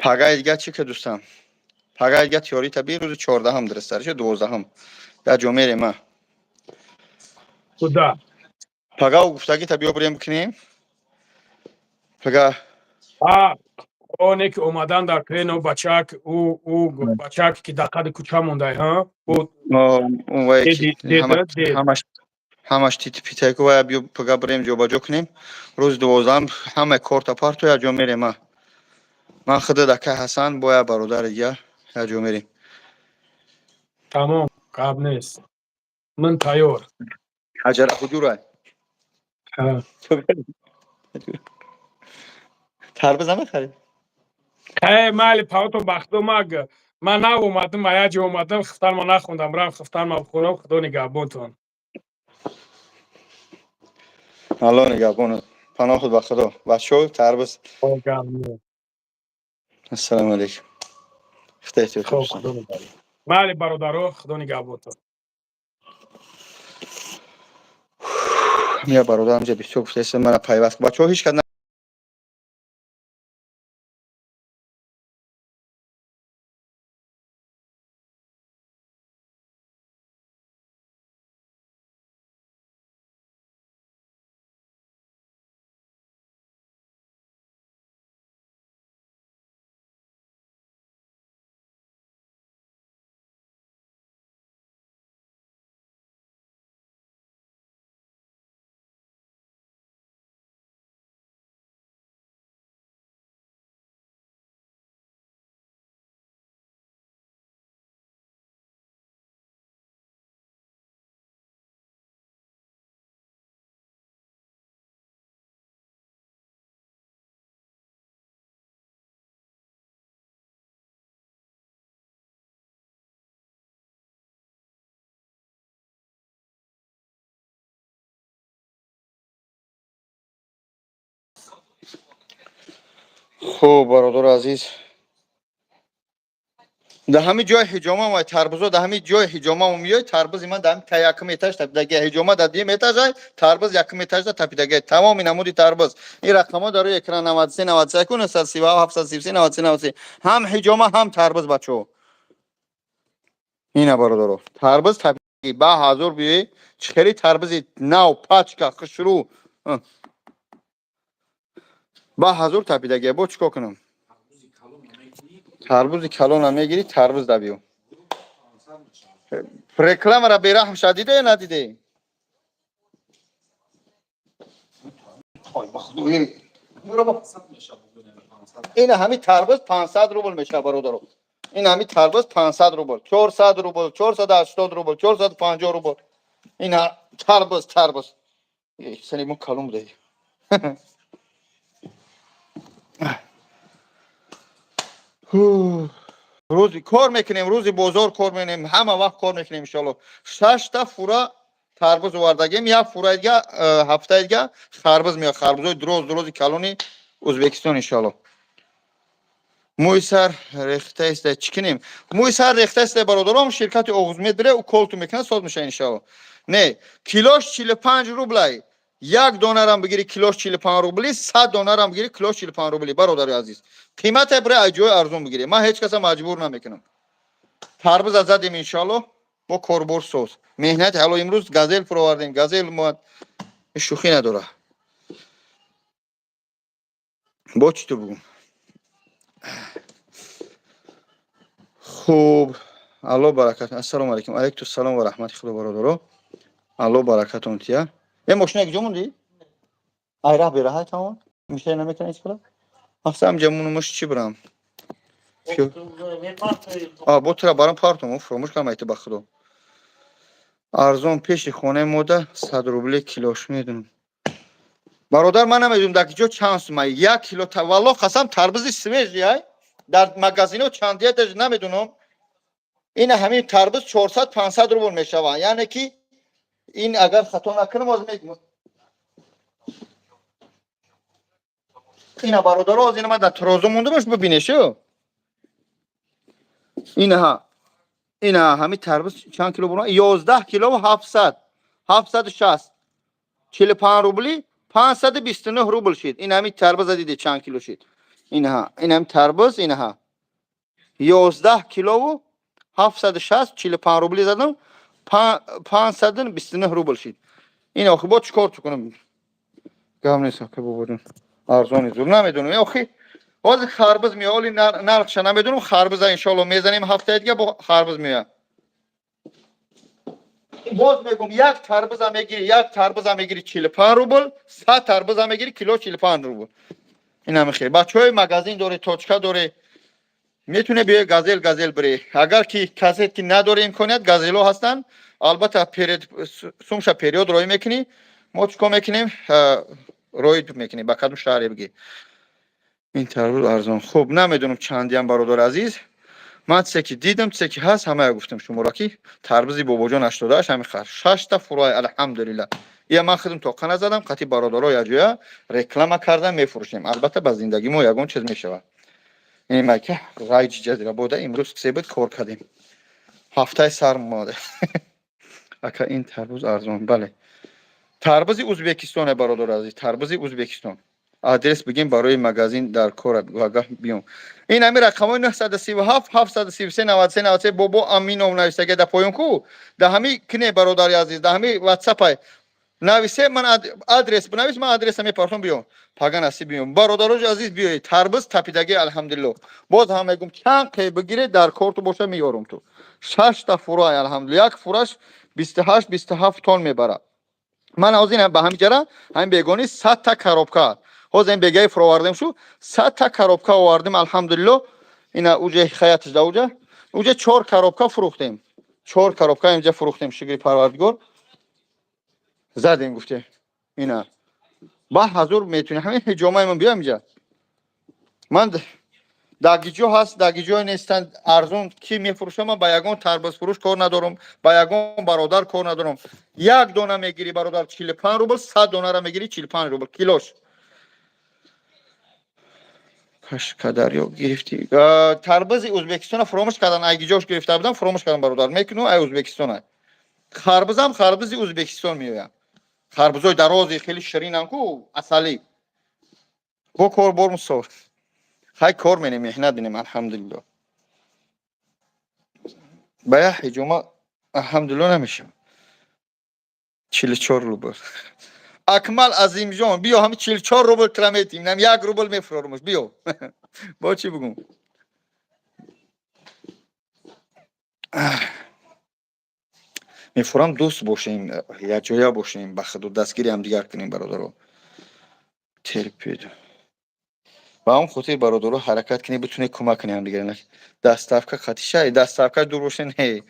S1: Пагаи дига чӣ ки, дӯстам, пагаи дига тиёрӣ таби рӯзи 14-ҳам дурустар шо, 12-ҳам я ҷо мерем, а?
S8: Куда?
S1: Пага гуфтагӣ та биё бирем бикунем пага.
S8: А оне ки омадан дар крено бачак, ӯ бачак ки дар қади кӯча мондай, ҳа,
S1: ҳамаш ҳамаш тити питайку вая, биё пага бирем ҷобаҷо кунем. Рӯзи 12-ҳам ҳама корта парто, я ҷо мерем, а? Ман худат, акай Ҳасан, бо я бародари дига я ҷо мерем.
S8: Тамом, гап нест, ман тайёр.
S1: Ҳаҷара ҳуҷурай. Тарбиз намехарӣ?
S8: Э, майли, паотон бахто. Маг ман нав омадам, а як ҷо омадам, хифтанма нахондам, рам хифтанма бихонам. Худо нигаҳбонтон.
S1: Алло нигаҳбон, паноҳ худ ба Худо, бачаҳо, тарбиз. Ассалому алайкум.
S8: Майли, бародаро, Худо нигаҳбонтон.
S1: Я бародарам ҷа бисёр гуфтаест, мана пайваст, бачаҳо, ҳеҷ кас. Хуб, бародари азиз, дар ҳамин ҷои ҳиҷома ва тарбузо, дар ҳамин ҷои ҳиҷома меои, тарбузи ман дар ҳамин якум этаж тапидаги, ҳиҷома дар дуюм этажай, тарбуз якум этажда тапидаги, тамоми намуди тарбуз. Ин рақамҳо дар рӯи экран: 93 91 937 733 93 93. Ҳам ҳиҷома, ҳам тарбуз, бачаҳо. Ина, бародаро, тарбуз тапидаги, ба ҳазур биёи, чӣ хели тарбузи нав, пачка хушрӯ ба ҳазур тапидаги. Бо чӣ кор кунам? Тарбузи калона мегирӣ, тарбуз да биё. Рекламара бераҳм ша диде, надиде? Ина ҳами тарбуз 500 рубл мешава, бародаро. Ин ҳами тарбуз 500 рубл, 400 рубл, 480 рубл, 450 рубл. Ина тарбуз, тарбуз сани мо калон будаи. Рӯзи кор мекунем, рӯзи бозор кор мекунем, ҳама вақт кор мекунем, иншоалло. Шашта фура тарбуз овардагем, як фураи дига, ҳафтаи дига харбуз меояд, харбузои дроз дрози калони Ӯзбекистон, иншоалло. Мӯи сар рехтаиста, чӣ кунем? Мӯи сар рехтаиста, бародаром, ширкати Оғузмед бире, уколту мекунад, соз меша, иншоалло. Не, килош 45 рублай. Як донарам бигири, килош 45 рубли, 100 донарам бигири, килош 45 рубли. Бародари азиз, қимате бире, ай ҷои арзон бигири, ман ҳеҷ каса маҷбур намекунам. Тарбуза задем, иншоалло, бо корбор соз, меҳнати ҳало. Имрӯз газел фуровардем, газел мо шӯхӣ надора. Бо чӣ ту бугум? Хуб, Алло баракат. Ассалому алайкум. Алайкум салом ва раҳмати Худо, бародаро, Алло баракатон тия. Е, мошина куҷо монди? Ай раҳ бераҳай, тамом мишай намекунад ҳеҷ кора. Ҳастам ҷамунумуш, чӣ бирам? А бо тура барам партом, фуромӯш кардам, айта ба Худо. Арзон пеши хонаи мода 100 рубли килош медонам. Бародар, ман намедонам дар киҷо чанд сума як кило. Валло қасам, тарбузи свежий ай дар магазино чандия даже намедонам. Ина ҳамин тарбуз 400 500 рубл мешавад, яъне ки ин, агар хато накунам, оз мегӯм. Ина, бародаро, оз ина ман дар тарозу мондамаш, бибинешу. Инаҳа, ина ҳамин тарбуз чанд кило бурам? 11 килову 700, 760, 45 рубли. 529 рубл шид. Ин ҳами тарбуза диде, чанд кило шид? Инҳа, ин ҳами тарбуз, инҳа 11 килову 760, 45 рубли задам, 529 рубл шид. Ин охи бо чӣ кор кунам? Гап нест, ака бобоҷон, арзони зур намедонам. Охи ҳозир харбуз меоли, нархша намедонам. Харбуза иншоалло мезанем ҳафтаи дига, бо харбуз меояд. Боз мегум, як тарбуза мегири, як тарбуза мегири 45 рубл, 100 тарбуза мегири, кило 45 рубл. Инами хел. Бачаҳои магазин доре, точка доре, метуне биёй, Газел, Газел бире. Агар ки касе ки надоре имконият, Газело ҳастанд, албатта, перед сумша период роӣ мекунӣ. Мо чӣ кор мекунем? Роӣ мекунем, ба кадом шаҳре бигӣ. Ин тарбуз арзон. Хуб, намедонам чандиам, бародари азиз. Ман чизе ки дидам, чизе ки ҳаст, ҳамая гуфтам шуморо, ки тарбузи бобоҷон 88 ҳами хар шашта фурӯай, алҳамдулилла. Ия ман худам тоқа назадам, қати бародаро якҷоя реклама кардан мефурӯшем. Албатта, ба зиндагӣ мо ягон чиз мешавад. Ин ки райҷи ҷазира бода имрӯз се буд, кор кардем, ҳафтаи сар мода. Ака, ин тарбуз арзон? Бале, тарбузи Узбекистоне, бародари азиз, тарбузи Узбекистон. Адрес бигем барои магазин дар кора биём. Ин ҳами рақамҳои 937 733 93 93, бобо Аминов нависага да поён ку, да ҳами кине, бародари азиз, да ҳами ватсапай нависе, ман адрес бинавис, ман адреса мепартом, биём пага, насиб биём. Бародарои азиз, биёед, тарбуз тапидаги, алҳамдулилло. Боз ҳам мегум, чанд қе бигире, дар корту боша, меёрум ту. Шашта фурай, алҳамдулилла, як фураш 28, 27 тон мебарад. Ман ҳозир ба ҳами ҷара, ҳамин бегони 100-та коробка, ҳозир ин бегаи фуровардем шу, 100-та коробка овардем, алҳамдулилло. Ина уҷа хаятш да, уҷа чор коробка фурӯхтем, чор коробка инҷа фурӯхтем. Шукри Парвардигор, задем, гуфте. Ина ба ҳазур метунӣ ҳамин ҳиҷомаи ман, биём инҷа. Ман дагиҷо ҳаст, дагиҷое нестанд. Арзон ки мефурӯшам, ман ба ягон тарбузфурӯш кор надорам, ба ягон бародар кор надорам. Як дона мегирӣ, бародар, 45 рубл, 100 донара мегирӣ, 45 рубл килош. Кашкадарё гирифтӣ? Тарбузи Ӯзбекистона фуромӯш кардан, айгиҷош гирифта будам, фуромӯш кардам, бародар. Мекуну, ай Ӯзбекистона. Харбузам харбузи Ӯзбекистон меояд. Харбузои дарози хеле ширинам ку, асалӣ. Бо кор бор мусоф. Хай, кор менем, меҳнат менем, алҳамдулилло. Ба як ҳиҷома, алҳамдулилло, намешавад. 44 рубл. Акмал Азимҷон, биё, ҳами 44 рубл тра метим, нам 1 рубл мефурорумш, биё. Бо чӣ бугум? Мефурам, дӯст бошем, якҷоя бошем, ба худу дастгири ҳамдигар кунем, бародаро. Терпед. Ба ҳамон хотир, бародаро, ҳаракат кунед, битунед кӯмак кунед ҳамдигар. Доставка қатиша, доставка дур боше, не.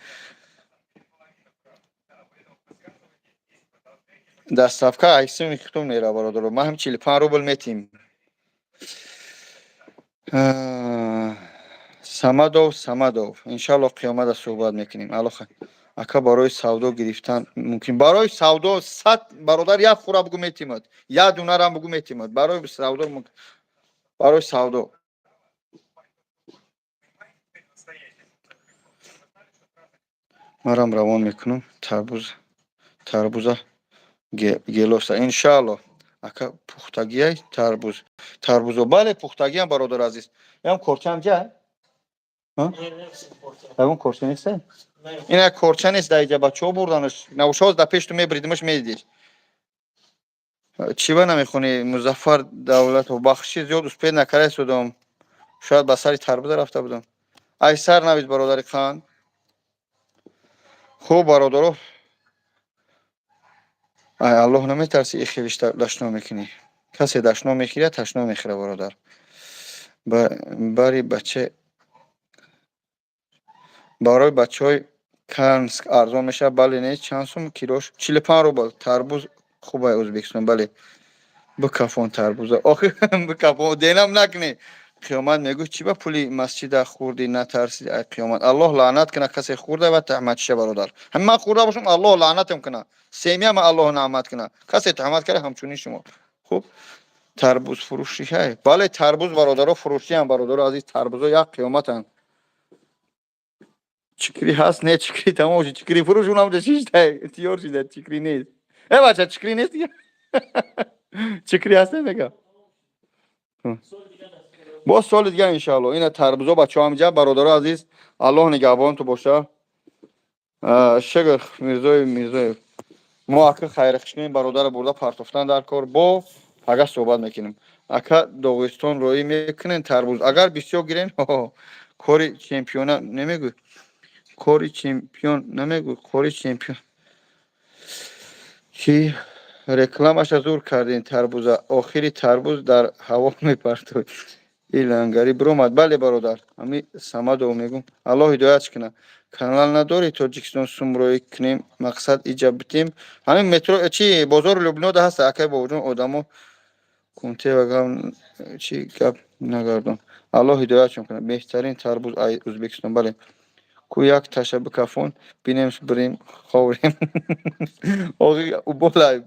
S1: Доставка айсими хитум мера, бародаро. Ман ҳам 45 рубл метим. Самадов, Самадов. Иншалло, қиёмада суҳбат мекунем. Алло, ака, барои савдо гирифтан мумкин? Барои савдо 100, бародар, як фура бугу, метимад. Як дунарам бугу, метимад. Барои савдо мумкин. Барои савдо. Марам равон мекунам тарбуз, тарбуза гелоса, иншаалло. Ака, пухтагиай тарбуз? Тарбузо, бале, пухтагиам, бародар азиз. Ям корчаам ҷа? Ягон корча нест? Ина корча нест дар иҷа, бачаҳо бурданаш. Навшоз дар пешту мебридимаш, медидиш. Чӣ ба намехонӣ, Музаффар Давлатов? Бахши, зиёд успеть накарда истодам. Шояд ба сари тарбуза рафта будам. Айсар навиз, бародари қанд. Хуб, бародаро. Ай Аллоҳ наметарсӣ, и хелиш дашном мекунӣ. Касе дашном мехӯрад, ташном мехӯрад, бародар. Бари бача, барои бачаҳои Канск арзон мешавад? Бале, не, чанд сум килош? 45 рубл. Тарбуз хубай Ӯзбекистон, бале. Бикафон тарбуза. Охи бикафон, денам накунӣ. Қиёмат мегӯ, чӣ ба пули масҷида хӯрдӣ, натарсидӣ ай қиёмат. Аллоҳ лаънат кунад касе хӯрда ва таҳмат бародар. Ҳам ман хӯрда бошам, Аллоҳ лаънатам кунад. Семьяма Аллоҳ наъмат кунад. Касе таҳмат карда, ҳамчунин шумо. Хуб, тарбуз фурӯшӣ ҳай. Бале, тарбуз, бародаро, фурӯшиам, бародаро азиз, тарбузо як қиёматанд. Чикри ҳаст? Не, чикри тамом шуд. Чикри фурӯш унам ҷа шиштай. Тиёр шуда, чикри нест. Э бача, чикри нест дига. Чӣ кри ҳасте мега? Боз соли дигар иншаалло. Ина тарбузо, бачаҳо, ҳамҷа, бародаро азиз, Аллоҳ нигаҳбонту боша. Шукр, Мирзоев, Мирзоев. Мо ака хайрхушкунем, бародарро бурда партофтан дар кор, бо пага суҳбат мекунем. Ака, Доғистон роӣ мекунен тарбуз? Агар бисёр гирен, кори чемпиона намегӯй. Кори чемпион намегӯй, кори чемпион. Чӣ рекламаша зур кардин тарбуза. Охири тарбуз дар ҳаво мепартои. И лангари биромад. Бале, бародар. Ҳами Самадов мегӯм. Аллоҳ ҳидоятш кунад. Канал надорӣ, Тоҷикистон сум роӣ кунем, мақсад иҷа битем. Ҳамин метро чи бозори Люблинода ҳаста, акай бобоҷон, одамо кунте ва гап чи гап нагардон. Аллоҳ ҳидоятшон кунад. Беҳтарин тарбуз ай Ӯзбекистон, бале. Ку як таша бикафон, бинем, бирем ховрем. Охи болай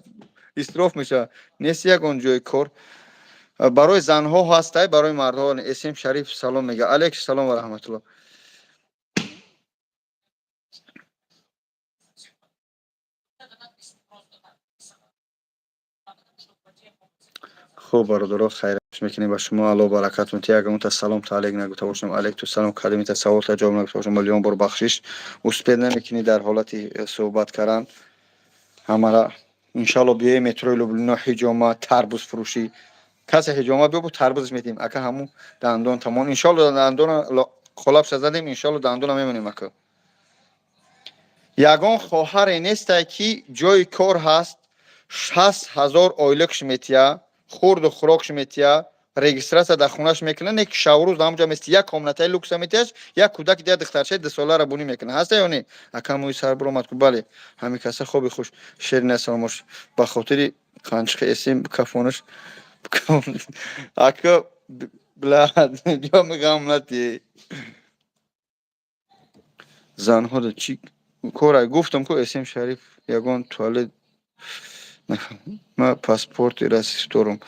S1: исроф мешавад. Нест ягон ҷои кор. Барои занҳо ҳастай, барои мардҳо. Эсем Шариф салом мега. Алейк салом ва раҳматулло. Хуб, бародаро, хайраш мекунем ба шумо. Аллоҳ баракатон ти. Ягонта салом таалик нагуфта бошам, алейкту салом калимита, саволта ҷавоб нагуфта бошам, миллион бор бахшиш. Успеть намекунӣ дар ҳолати суҳбат кардан ҳамара. Иншалло, биёи метрои Люблино, ҳиҷома, тарбуз фурӯшӣ. Касе ҳиҷома биё, бо тарбузш метиҳем. Ака, ҳамун дандон тамом. Иншалло, дандона қолабша задем, иншалло, дандона мемонем, ака. Ягон хоҳаре нестай, ки ҷои кор ҳаст, 60 000 ойликш метия, хурду хӯрокш метия, регистрация дар хонаш мекунад, не ки шаврӯз ҳамҷа мести, як комнатаи люкса метияш, як кӯдаки дия, духтарчаи 2 солара бунӣ мекунад. Ҳаста ё не? Ака, мӯи сар биромад ку. Бале, ҳамин каса. Хоби хуш, шерина саломош. Ба хотири қанчиқи эсим кафонаш, ака, бла ҷо мегам нати. Занҳода чӣ кора? Гуфтам ку, эсем Шариф, ягон туалет. Ман паспорти расис дорум.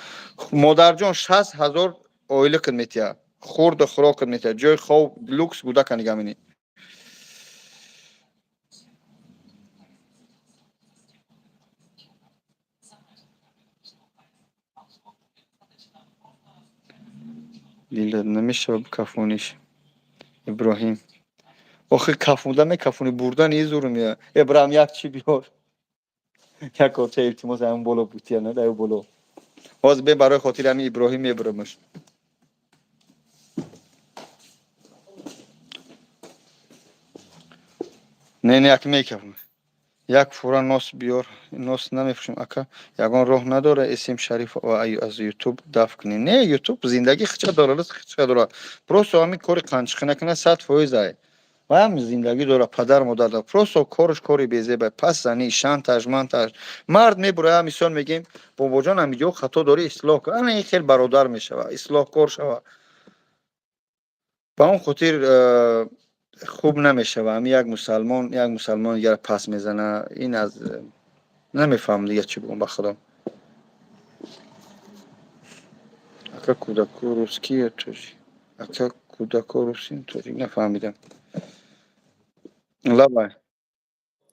S1: Модарҷон, 60 000 ойликат метиҳа, хурду хӯрокат метиҳа, ҷои хоб люкс, кӯдака нигаҳ менӣ. Лила, намешава кафониш. Иброҳим, охи кафонда мекафонӣ, бурдан изурум. Я Ибраҳим, як чӣ биёр, як корча, илтимос. Ҳамн боло бутия на дар боло. Ҳозир бе, барои хотири ҳамин Иброҳим мебурамаш. Не, не, як мекафон. Як фура нос биёр. Нос намефурӯшем, ака. Ягон роҳ надора эсем Шариф аз Ютуб даф кунӣ? Не, Ютуб зиндагӣ хича дора, ризқ хича дора. Просто ҳамин кори қанчиқӣ накунад, 100% ай. Ваям зиндагӣ дора, падар модар дора. Просто корш кори безеба, пас занӣ, шантаж, мантаж. Мард мебуроя, мисол мегем, бобоҷон, ҳамиҷо хато дорӣ, ислоҳ кун. Ана ин хел бародар мешава, ислоҳкор шава. Ба он хотир хуб намешава. Ҳами як мусалмон як мусалмони дигар пас мезана. Ин аз намефаҳмам, дигар чӣ бигӯм, ба худо. Ака, кӯдако русский ё тоҷик? Ака, кӯдако русин тоҷик? Нафаҳмидам. Лабай.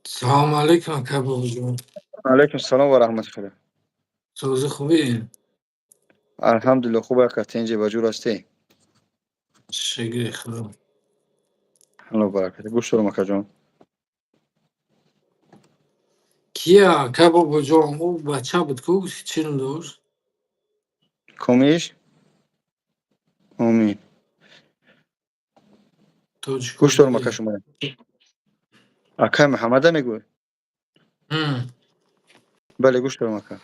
S9: Салому алейкум, ака бобоҷон.
S1: Алейкум салом ва раҳмати худо.
S9: Сози, хубӣ?
S1: Алҳамдулилло, хуб, ака, тинҷи ба ҷур ҳастӣ?
S9: Шукри худо.
S1: Алло баракат. Гӯш дорам, акаҷон.
S9: Кия, ака бобоҷон, ӯ бача буд ку, чӣ ном дошт?
S1: Комиш? Омин. Гӯш дорам, ака, шумо. Акай Муҳаммада мегӯй? Бале, гӯш дорам, ака.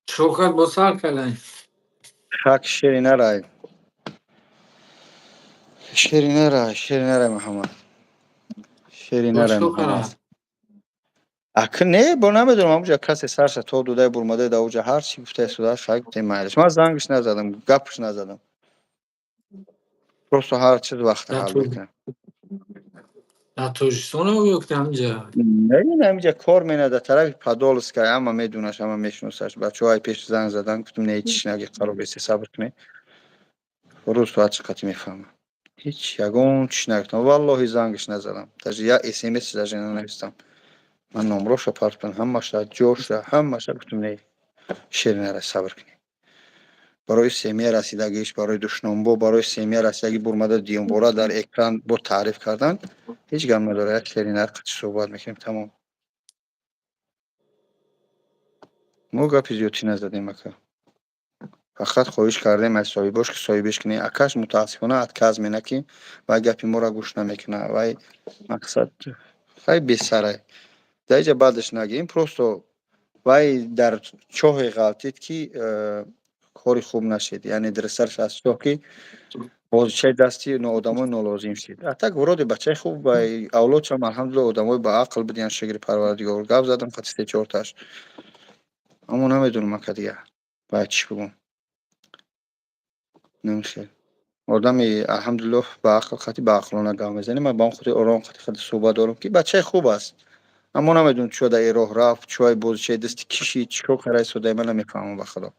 S9: Шокат бо сар кардани?
S1: Хак, шери нарай. Шери нарай, шери нарай, Муҳаммад. Шери нарай, Муҳаммад. Ака, не, бо намедонам, ҳамуҷа касе сарша то дудай бурмадай да уҷа ҳар чӣ гуфтаи суда, хай, гуфтаи майлиш. Ман зангш назадам, гапш назадам. Просто ҳар чиз вақта ҳал мекунам.
S9: Дар Тоҷикистон ё ки ҳаминҷа?
S1: Не, ҳаминҷа кор менада, тарафи Подольска, ҳама медонаш, ҳама мешиносаш. Бачаҳо ай пеш занг задан, гуфтам, не, ҳеч наги, қарор бесе, сабр кунед. Рӯз соат чӣ қати мефаҳмам. Ҳеч ягон чиз нагуфтам. Валлоҳи, зангш назадам. Даже як смс даже нанавистам. Ман номроша партофтам, ҳамаша, ҷоша, ҳамаша гуфтам, не. Ширинара сабр кунед. Барои семья расидагиш, барои душномбо, барои семья расидаги бурмада дуюмбора дар экран бо таъриф кардан ҳеҷ гап надорад. Як шеринар қати суҳбат мекунем, тамом. Мо гапи зиёдтӣ назадем, ака. Фақат хоҳиш кардем аз соҳибош, ки соҳибиш кунед. Акаш мутаассифона отказ мена, ки вай гапи моро гӯш намекунад. Вай мақсад хай бесарай. Дар иҷа баъдаш нагирем, просто вай дар чоҳе ғалтид, ки кори хуб нашид. Яъне дурусттараш, аз чоҳ, ки бозичаи дасти одамои нолозим шид. А так вроде бачаи хуб, авлодшам алҳамдулилла одамои баақл будиян, шукри Парвардигор. Гап задам қати се чорташ. Аммо намедонам, ака, дига бояд чӣ бигӯм. Намехел. Одами алҳамдулиллоҳ баақл қати баақлона гап мезанем. Ман ба он хотир ором қати худ суҳбат дорам, ки бачаи хуб аст. Аммо намедонам, чӯ дар ин роҳ рафт, чӯ бозичаи дасти кишид, чӣ кор карда истодаи, ман намефаҳмам, ба Худо.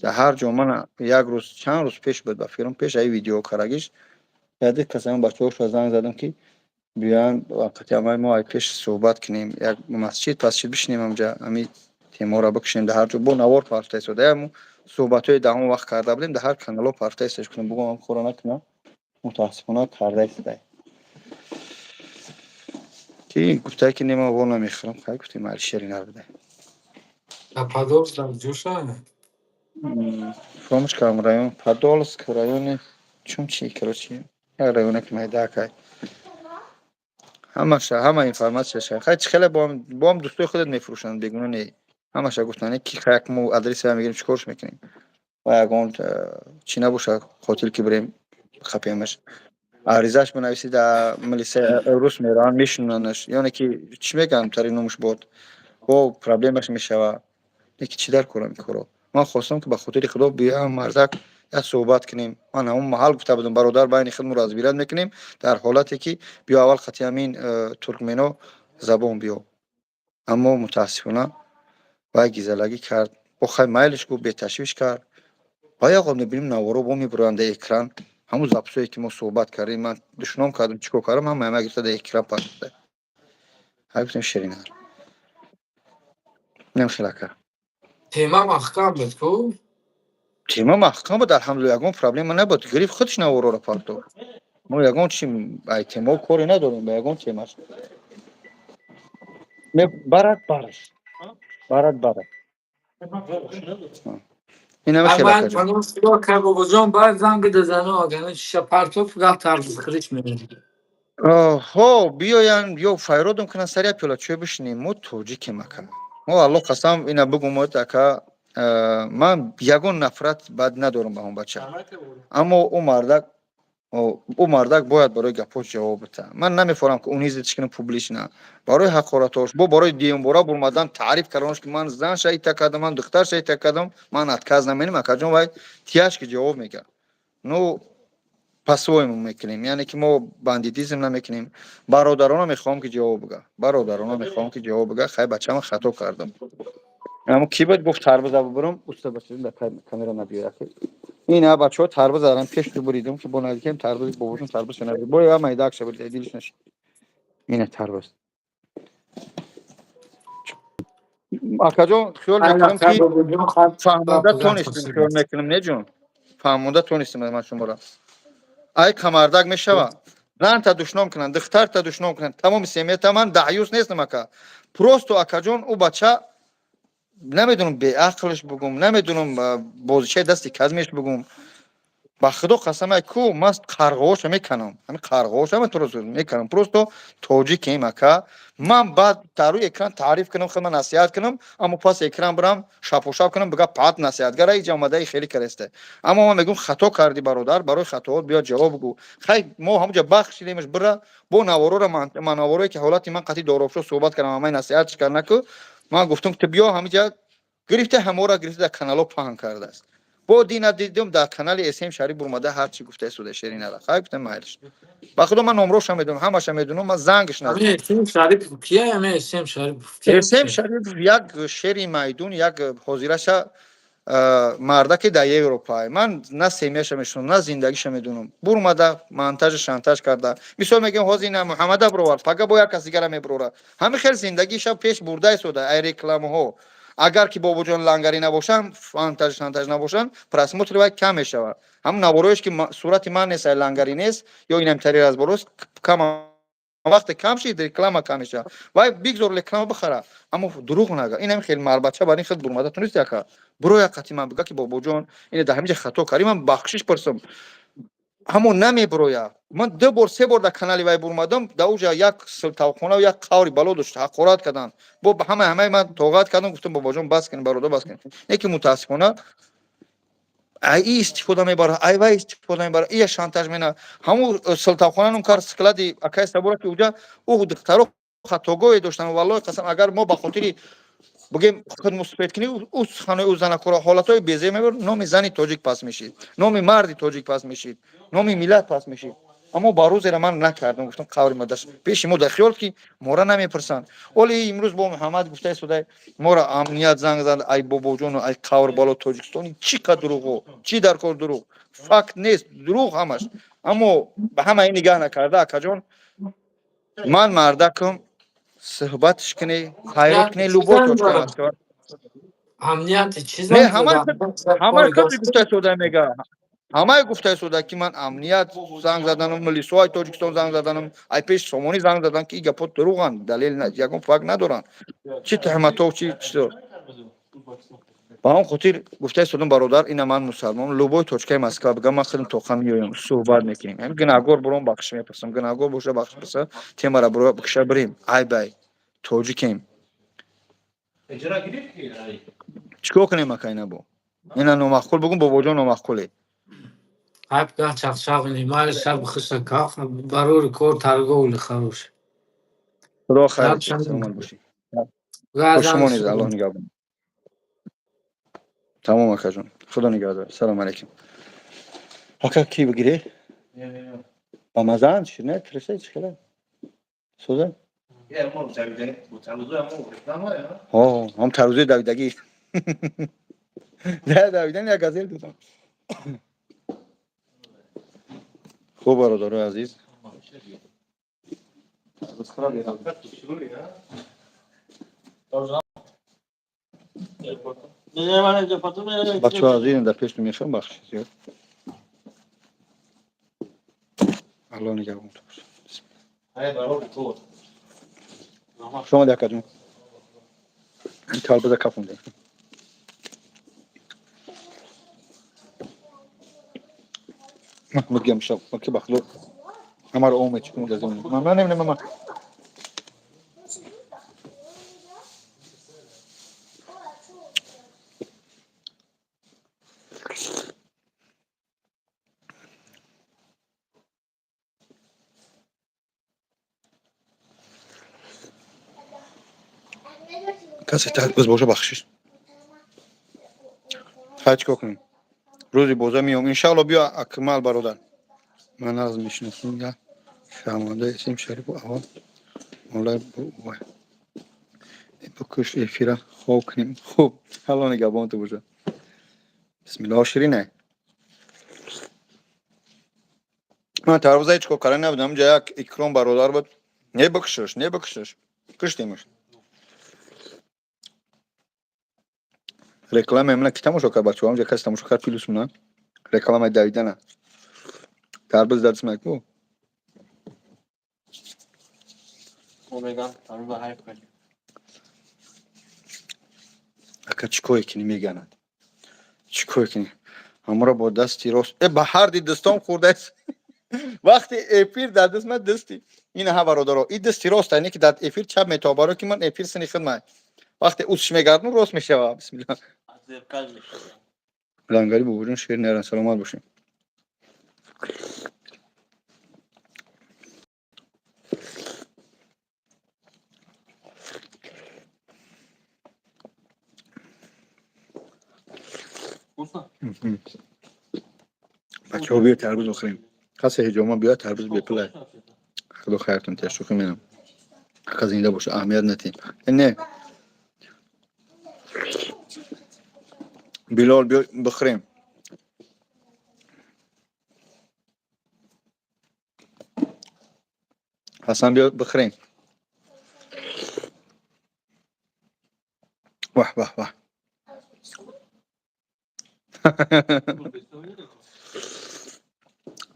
S1: Дар ҳар ҷо ман як рӯз, чанд рӯз пеш буд, ба фикрам, пеш аи видео карагиш яде касам бачаҳошро занг задам, ки биёянд вақти амаи мо ай пеш суҳбат кунем, як масҷид пасҷид бишинем, ҳамҷа ҳами теморо бикушем. Дар ҳар ҷо бо навор парфта истода, ҳамун суҳбатҳои дар ҳамон вақт карда будем, дар ҳар каналҳо парфта истода кунем, бугӯм ҳам кора накунам. Мутаассифона, карда истода, ки гуфтае, ки не, ман во намехӯрам. Хай, гуфтем, али шеринар буда.
S9: Дар Подолск дар ҷоша?
S1: Фаромӯш кардам, район Подолск, райони чун чи, короче, як районе ки майдаакай. Ҳамаша, ҳама информатсияша хай чи хеле боам дӯстои худат мефурӯшанд, бегуна не. Ҳамаша гуфтанд, ки як мо адреса мегирем, чӣ корш мекунем? Ва ягон чӣ набошад, қотил ки бирем хапемаш. Аризаш бинависӣ, дар милисия рус мераванд, мешунанаш, ёне ки чӣ мегӯянд, тари номуш бод бо проблемаш мешава. Леки чӣ дар корам ин коро? Ман хостам, ки ба хотири Худо биёям, мардак, як суҳбат кунем. Ман ҳамон маҳал гуфта будам, бародар, байни худмон разбирать мекунем, дар ҳолате ки биё аввал қати ҳамин туркмено забон биё. Аммо мутаассифона вай гизалагӣ кард. Бо хай майлиш гуфт, беташвиш кард. Ва як мебинем, наворо бо мебуроянд дар экран. Ҳамун записое ки мо суҳбат кардем, ман душном кардам, чӣ кор кардам, ҳама ҳама гирифта дар экран партофта. Ҳай, гуфтем, ширинар. Инам хел, ака.
S9: Тема маҳкам буд ку?
S1: Тема маҳкам буд, алҳамдулилла, ягон проблема набуд. Гирифт, худаш навороро партофт. Мо ягон чи ай темо коре надорем, ба ягон темаш. Барад, бараш. Барад, барад. Инама хел, ака.
S9: Бобоҷон, баъд занг дазану агар шиша партоф, гап тарзи худиш меояд.
S1: Ҳо, биёянд ё файродум кунанд, сари як пиёла чой бишинем. Мо тоҷикем, ака. Мо, Аллоҳ қасам, ина бугумод, ака, ман ягон нафрат бад надорам ба он бача. Аммо ӯ мардак бояд барои гапҳош ҷавоб бита. Ман намефорам, ки унизить кунам публично барои ҳақоратош, бо барои дуюмбора бурмадан таъриф карданаш, ки ман зан шаита кардам, ман духтар шаита кардам. Ман отказ наменем, акаҷон, вай тияш ки ҷавоб мегӯяд. Ну, по-своему мекунем, яъне ки мо бандитизм намекунем. Бародарона мехоҳам, ки ҷавоб бига, бародарона мехоҳам, ки ҷавоб бига. Хай, бачама, хато кардам. Амо ки буд, гуфт тарбуза бубурам, уста бача, камера набиёяд. Ин бачаҳо тарбуз арам пеш буридам, ки бо наздикем тарбуз бобошон тарбуз набир. Бо я майдак ша бурид, дилиш нашид. Ина тарбуз. Акаҷон, хиёл мекунам, ки фаҳмонда тонистем, хиёл мекунам, не ҷон, фаҳмонда тонистем ман шуморо. Ай камардак мешава, занта душном кунанд, духтарта душном кунанд, тамоми семьята. Ман даъюс нестам, ака. Просто, акаҷон, ӯ бача, намедонам, беақлш бугум, намедонам, бозичаи дасти казмеш бугум. Ба Худо қасам, ай ку ман қарғоша меканам, ҳами қарғоша ман туро меканам. Просто тоҷикем, ака. Ман баъд дар рӯи экран таъриф кунам, худма насиҳат кунам, аммо пас экран бирам, шапошап кунам, бига пат насиҳатгара иҷа омадаи хеле каресте. Аммо ман мегӯм, хато кардӣ, бародар, барои хатоот биё ҷавоб гӯ. Хай, мо ҳамуҷа бахшидемаш, бира бо наворора, ман наворое ки ҳолати ман қатъи доробшо суҳбат кардам, амай насиҳатш кар наку. Ман гуфтам, ки биё ҳамиҷа, гирифта ҳамора, гирифта дар канало паҳн кардааст. Бо дина дидум, дар канали СМ Шариф бурмада ҳарчи гуфта истода шеринара. Хай, гуфтам, майлиш. Ба Худо, ман номроша медонам, ҳамаша медонам, ман зангш
S9: СМ.
S1: Шариф як шери майдун, як ҳозираша мардаке дар Европа. Ман на семьяша мешунам, на зиндагиша медонам. Бурмада монтажа шантаж карда. Мисол мегӯям, ҳозир ина Муҳаммада бировард, пага бо як кас дигара мебирора. Ҳамин хел зиндагиша пеш бурда истода, ай рекламаҳо. Агар ки Бобоҷон лангарӣ набошанд, фантаж шантаж набошанд, просмотри вай кам мешавад. Ҳамн навороеш ки сурати ман нест, ай лангарӣ нест ё инамтари разборост, кам. Вақте кам шид, реклама кам мешавад. Вай бигзор реклама бихара, аммо дурӯғ нага. Инам хеле марбача бар ин хел бурмада тунист. Яка буро як қати ман бига, ки Бобоҷон, ина дар ҳаминҷа хато кардӣ, ман бахшиш пурсам. Ҳамон намебироя. Ман ду бор, се бор дар канали вай бурмадам, дар уҷа як силтавхона, як қаври бало дошт, ҳақорат карданд. Бо ҳамаи ман тоғат кардам, гуфтам: «Бобоҷон, бас кунед, бародар, бас кунед». Не ки мутаассифона ай и истифода мебарад, ай вай истифода мебарад, ия шантаж мена. Ҳамун силтавхона нум кар склади акай Сабура, ки уҷа ӯ духтаро хатогоҳе доштанд. Валлоҳи қасам, агар мо ба хотири бигем худ мусбат кунӣ, ӯ суханои ӯ занакоро, ҳолатҳои безеб мебарад, номи зани тоҷик пас мешид, номи марди тоҷик пас мешид, номи миллат пас мешид. Аммо ба рӯзеро ман накардам, гуфтам: қаври мо пеши мо дар хиёл, ки мора намепурсанд. Оли имрӯз бо Муҳаммад гуфта истода, мора амният занг зад, ай Бобоҷону ай қавр бало Тоҷикистони. Чӣ қа дурӯғо, чӣ дар кор дурӯғ, факт нест, дурӯғ ҳамаш. Аммо ба ҳама ин нигаҳ накарда, акаҷон, ман мардакам, суҳбатш кунӣ, ҳайрат кунӣ, любой точка Москва.
S9: Амнияти чӣ?
S1: Не, ҳамаи худри гуфта истода мега, ҳамаи гуфта истода, ки ман амният занг заданам, милисои Тоҷикистон занг заданам, ай пеш Сомонӣ занг задан, ки ин гапҳо дурӯғанд, далел, ягон факт надоранд. Чӣ туҳматҳо, чӣ чизо. Ба он хотир гуфта истодам: бародар, ина ман мусалмон, любой точкаи Москва бигам, ман худам тоқа меоям, суҳбат мекунем. Ҳам гунаҳгор буром, бахшиш мепурсам, гунаҳгор боша, бахшиш пурса, темара бикша бирем. Ай бай тоҷикем, чӣ кор кунем, акай? Набо ина номаъқул бугум, Бобоҷон, номаъқуле.
S9: Хайп чақчақ нимаи шаб хиша ках барори кор, торговли хорош.
S1: Худо хайр, саломат бошӣ. Шумо низ, Аллоҳ нигаҳбон. Тамом, акаҷон, худо нигаҳдор. Салом алейкум. Ака, ки бигире? Ба мазаанд, ширне триса, чӣ хела соза? Ҳам тарӯзаи давидагӣ давидан як газел додам. Хуб, бародарои азиз. Бачаҳо азизем, дар пештон мешавам, бахши зиёд. Аллоҳ нигаҳбонтон бошад. Шумо акаҷон, калбаза кафонде. Мегӯям шаб ки ба худо ҳамаро омед чӣ кунед. Ман намедонам. Касе боз боша, бахшиш. Ҳай, чӣ кор кунем? Рӯзи боза меом, иншаалло. Биё, Акмал бародар. Ман нағз мешиносам, я шарманда исм Шарипу аввал молай бикуш, эфира хоб кунем. Хуб, Алло нигаҳбонту боша. Бисмиллоҳ, ширине. Ман тарбуза ҳеҷ кор карда набудам. Ҷа як Икром бародар буд. Не бикушаш, не бикушаш, куштемаш. Реклама мана ки тамошо кард, бачаҳо? Ҳамҷа каси тамошо кард, плюс мана рекламаи давидана. Тарбуз дар дастмаку.
S10: Меган, тарбуза хайф кардем.
S1: Ака, чӣ кое кунӣ, меганад, чӣ кое кунӣ? Ҳаморо бо дасти рост э ба ҳарди дастом хӯрдааст. Вақти эфир дар даст ман дасти ина ҳа, бародаро, и дасти рост, не ки дар эфир чап метобаро, ки ман эфир сини хидмат вақте усш мегардам, рост мешава. Бисмилла. Лангари бобоҷон шер неран, саломат бошем.
S10: Вкусно?
S1: Бачаҳо, биё тарбуз бихӯрем. Касе ҳиҷома биёяд, тарбуз бепулай. Худо хайртон тия, шӯхӣ менам. Ака, зинда боша, аҳамият натиҳем. Не, Билол, биё бихӯрем. Ҳасан, биё бихӯрем. Ваҳ, ваҳ, ваҳ!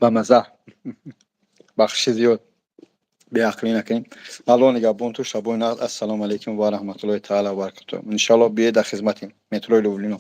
S1: Ба маза. Бахши зиёд. Беақлӣ накунем. Аллоҳ нигаҳбон ту, шабои нағз. Ассалому алайкум ва раҳматуллоҳи таала ва баракатуҳ. Иншаллоҳ, биёед, дар хизматем. Метрои Люблино.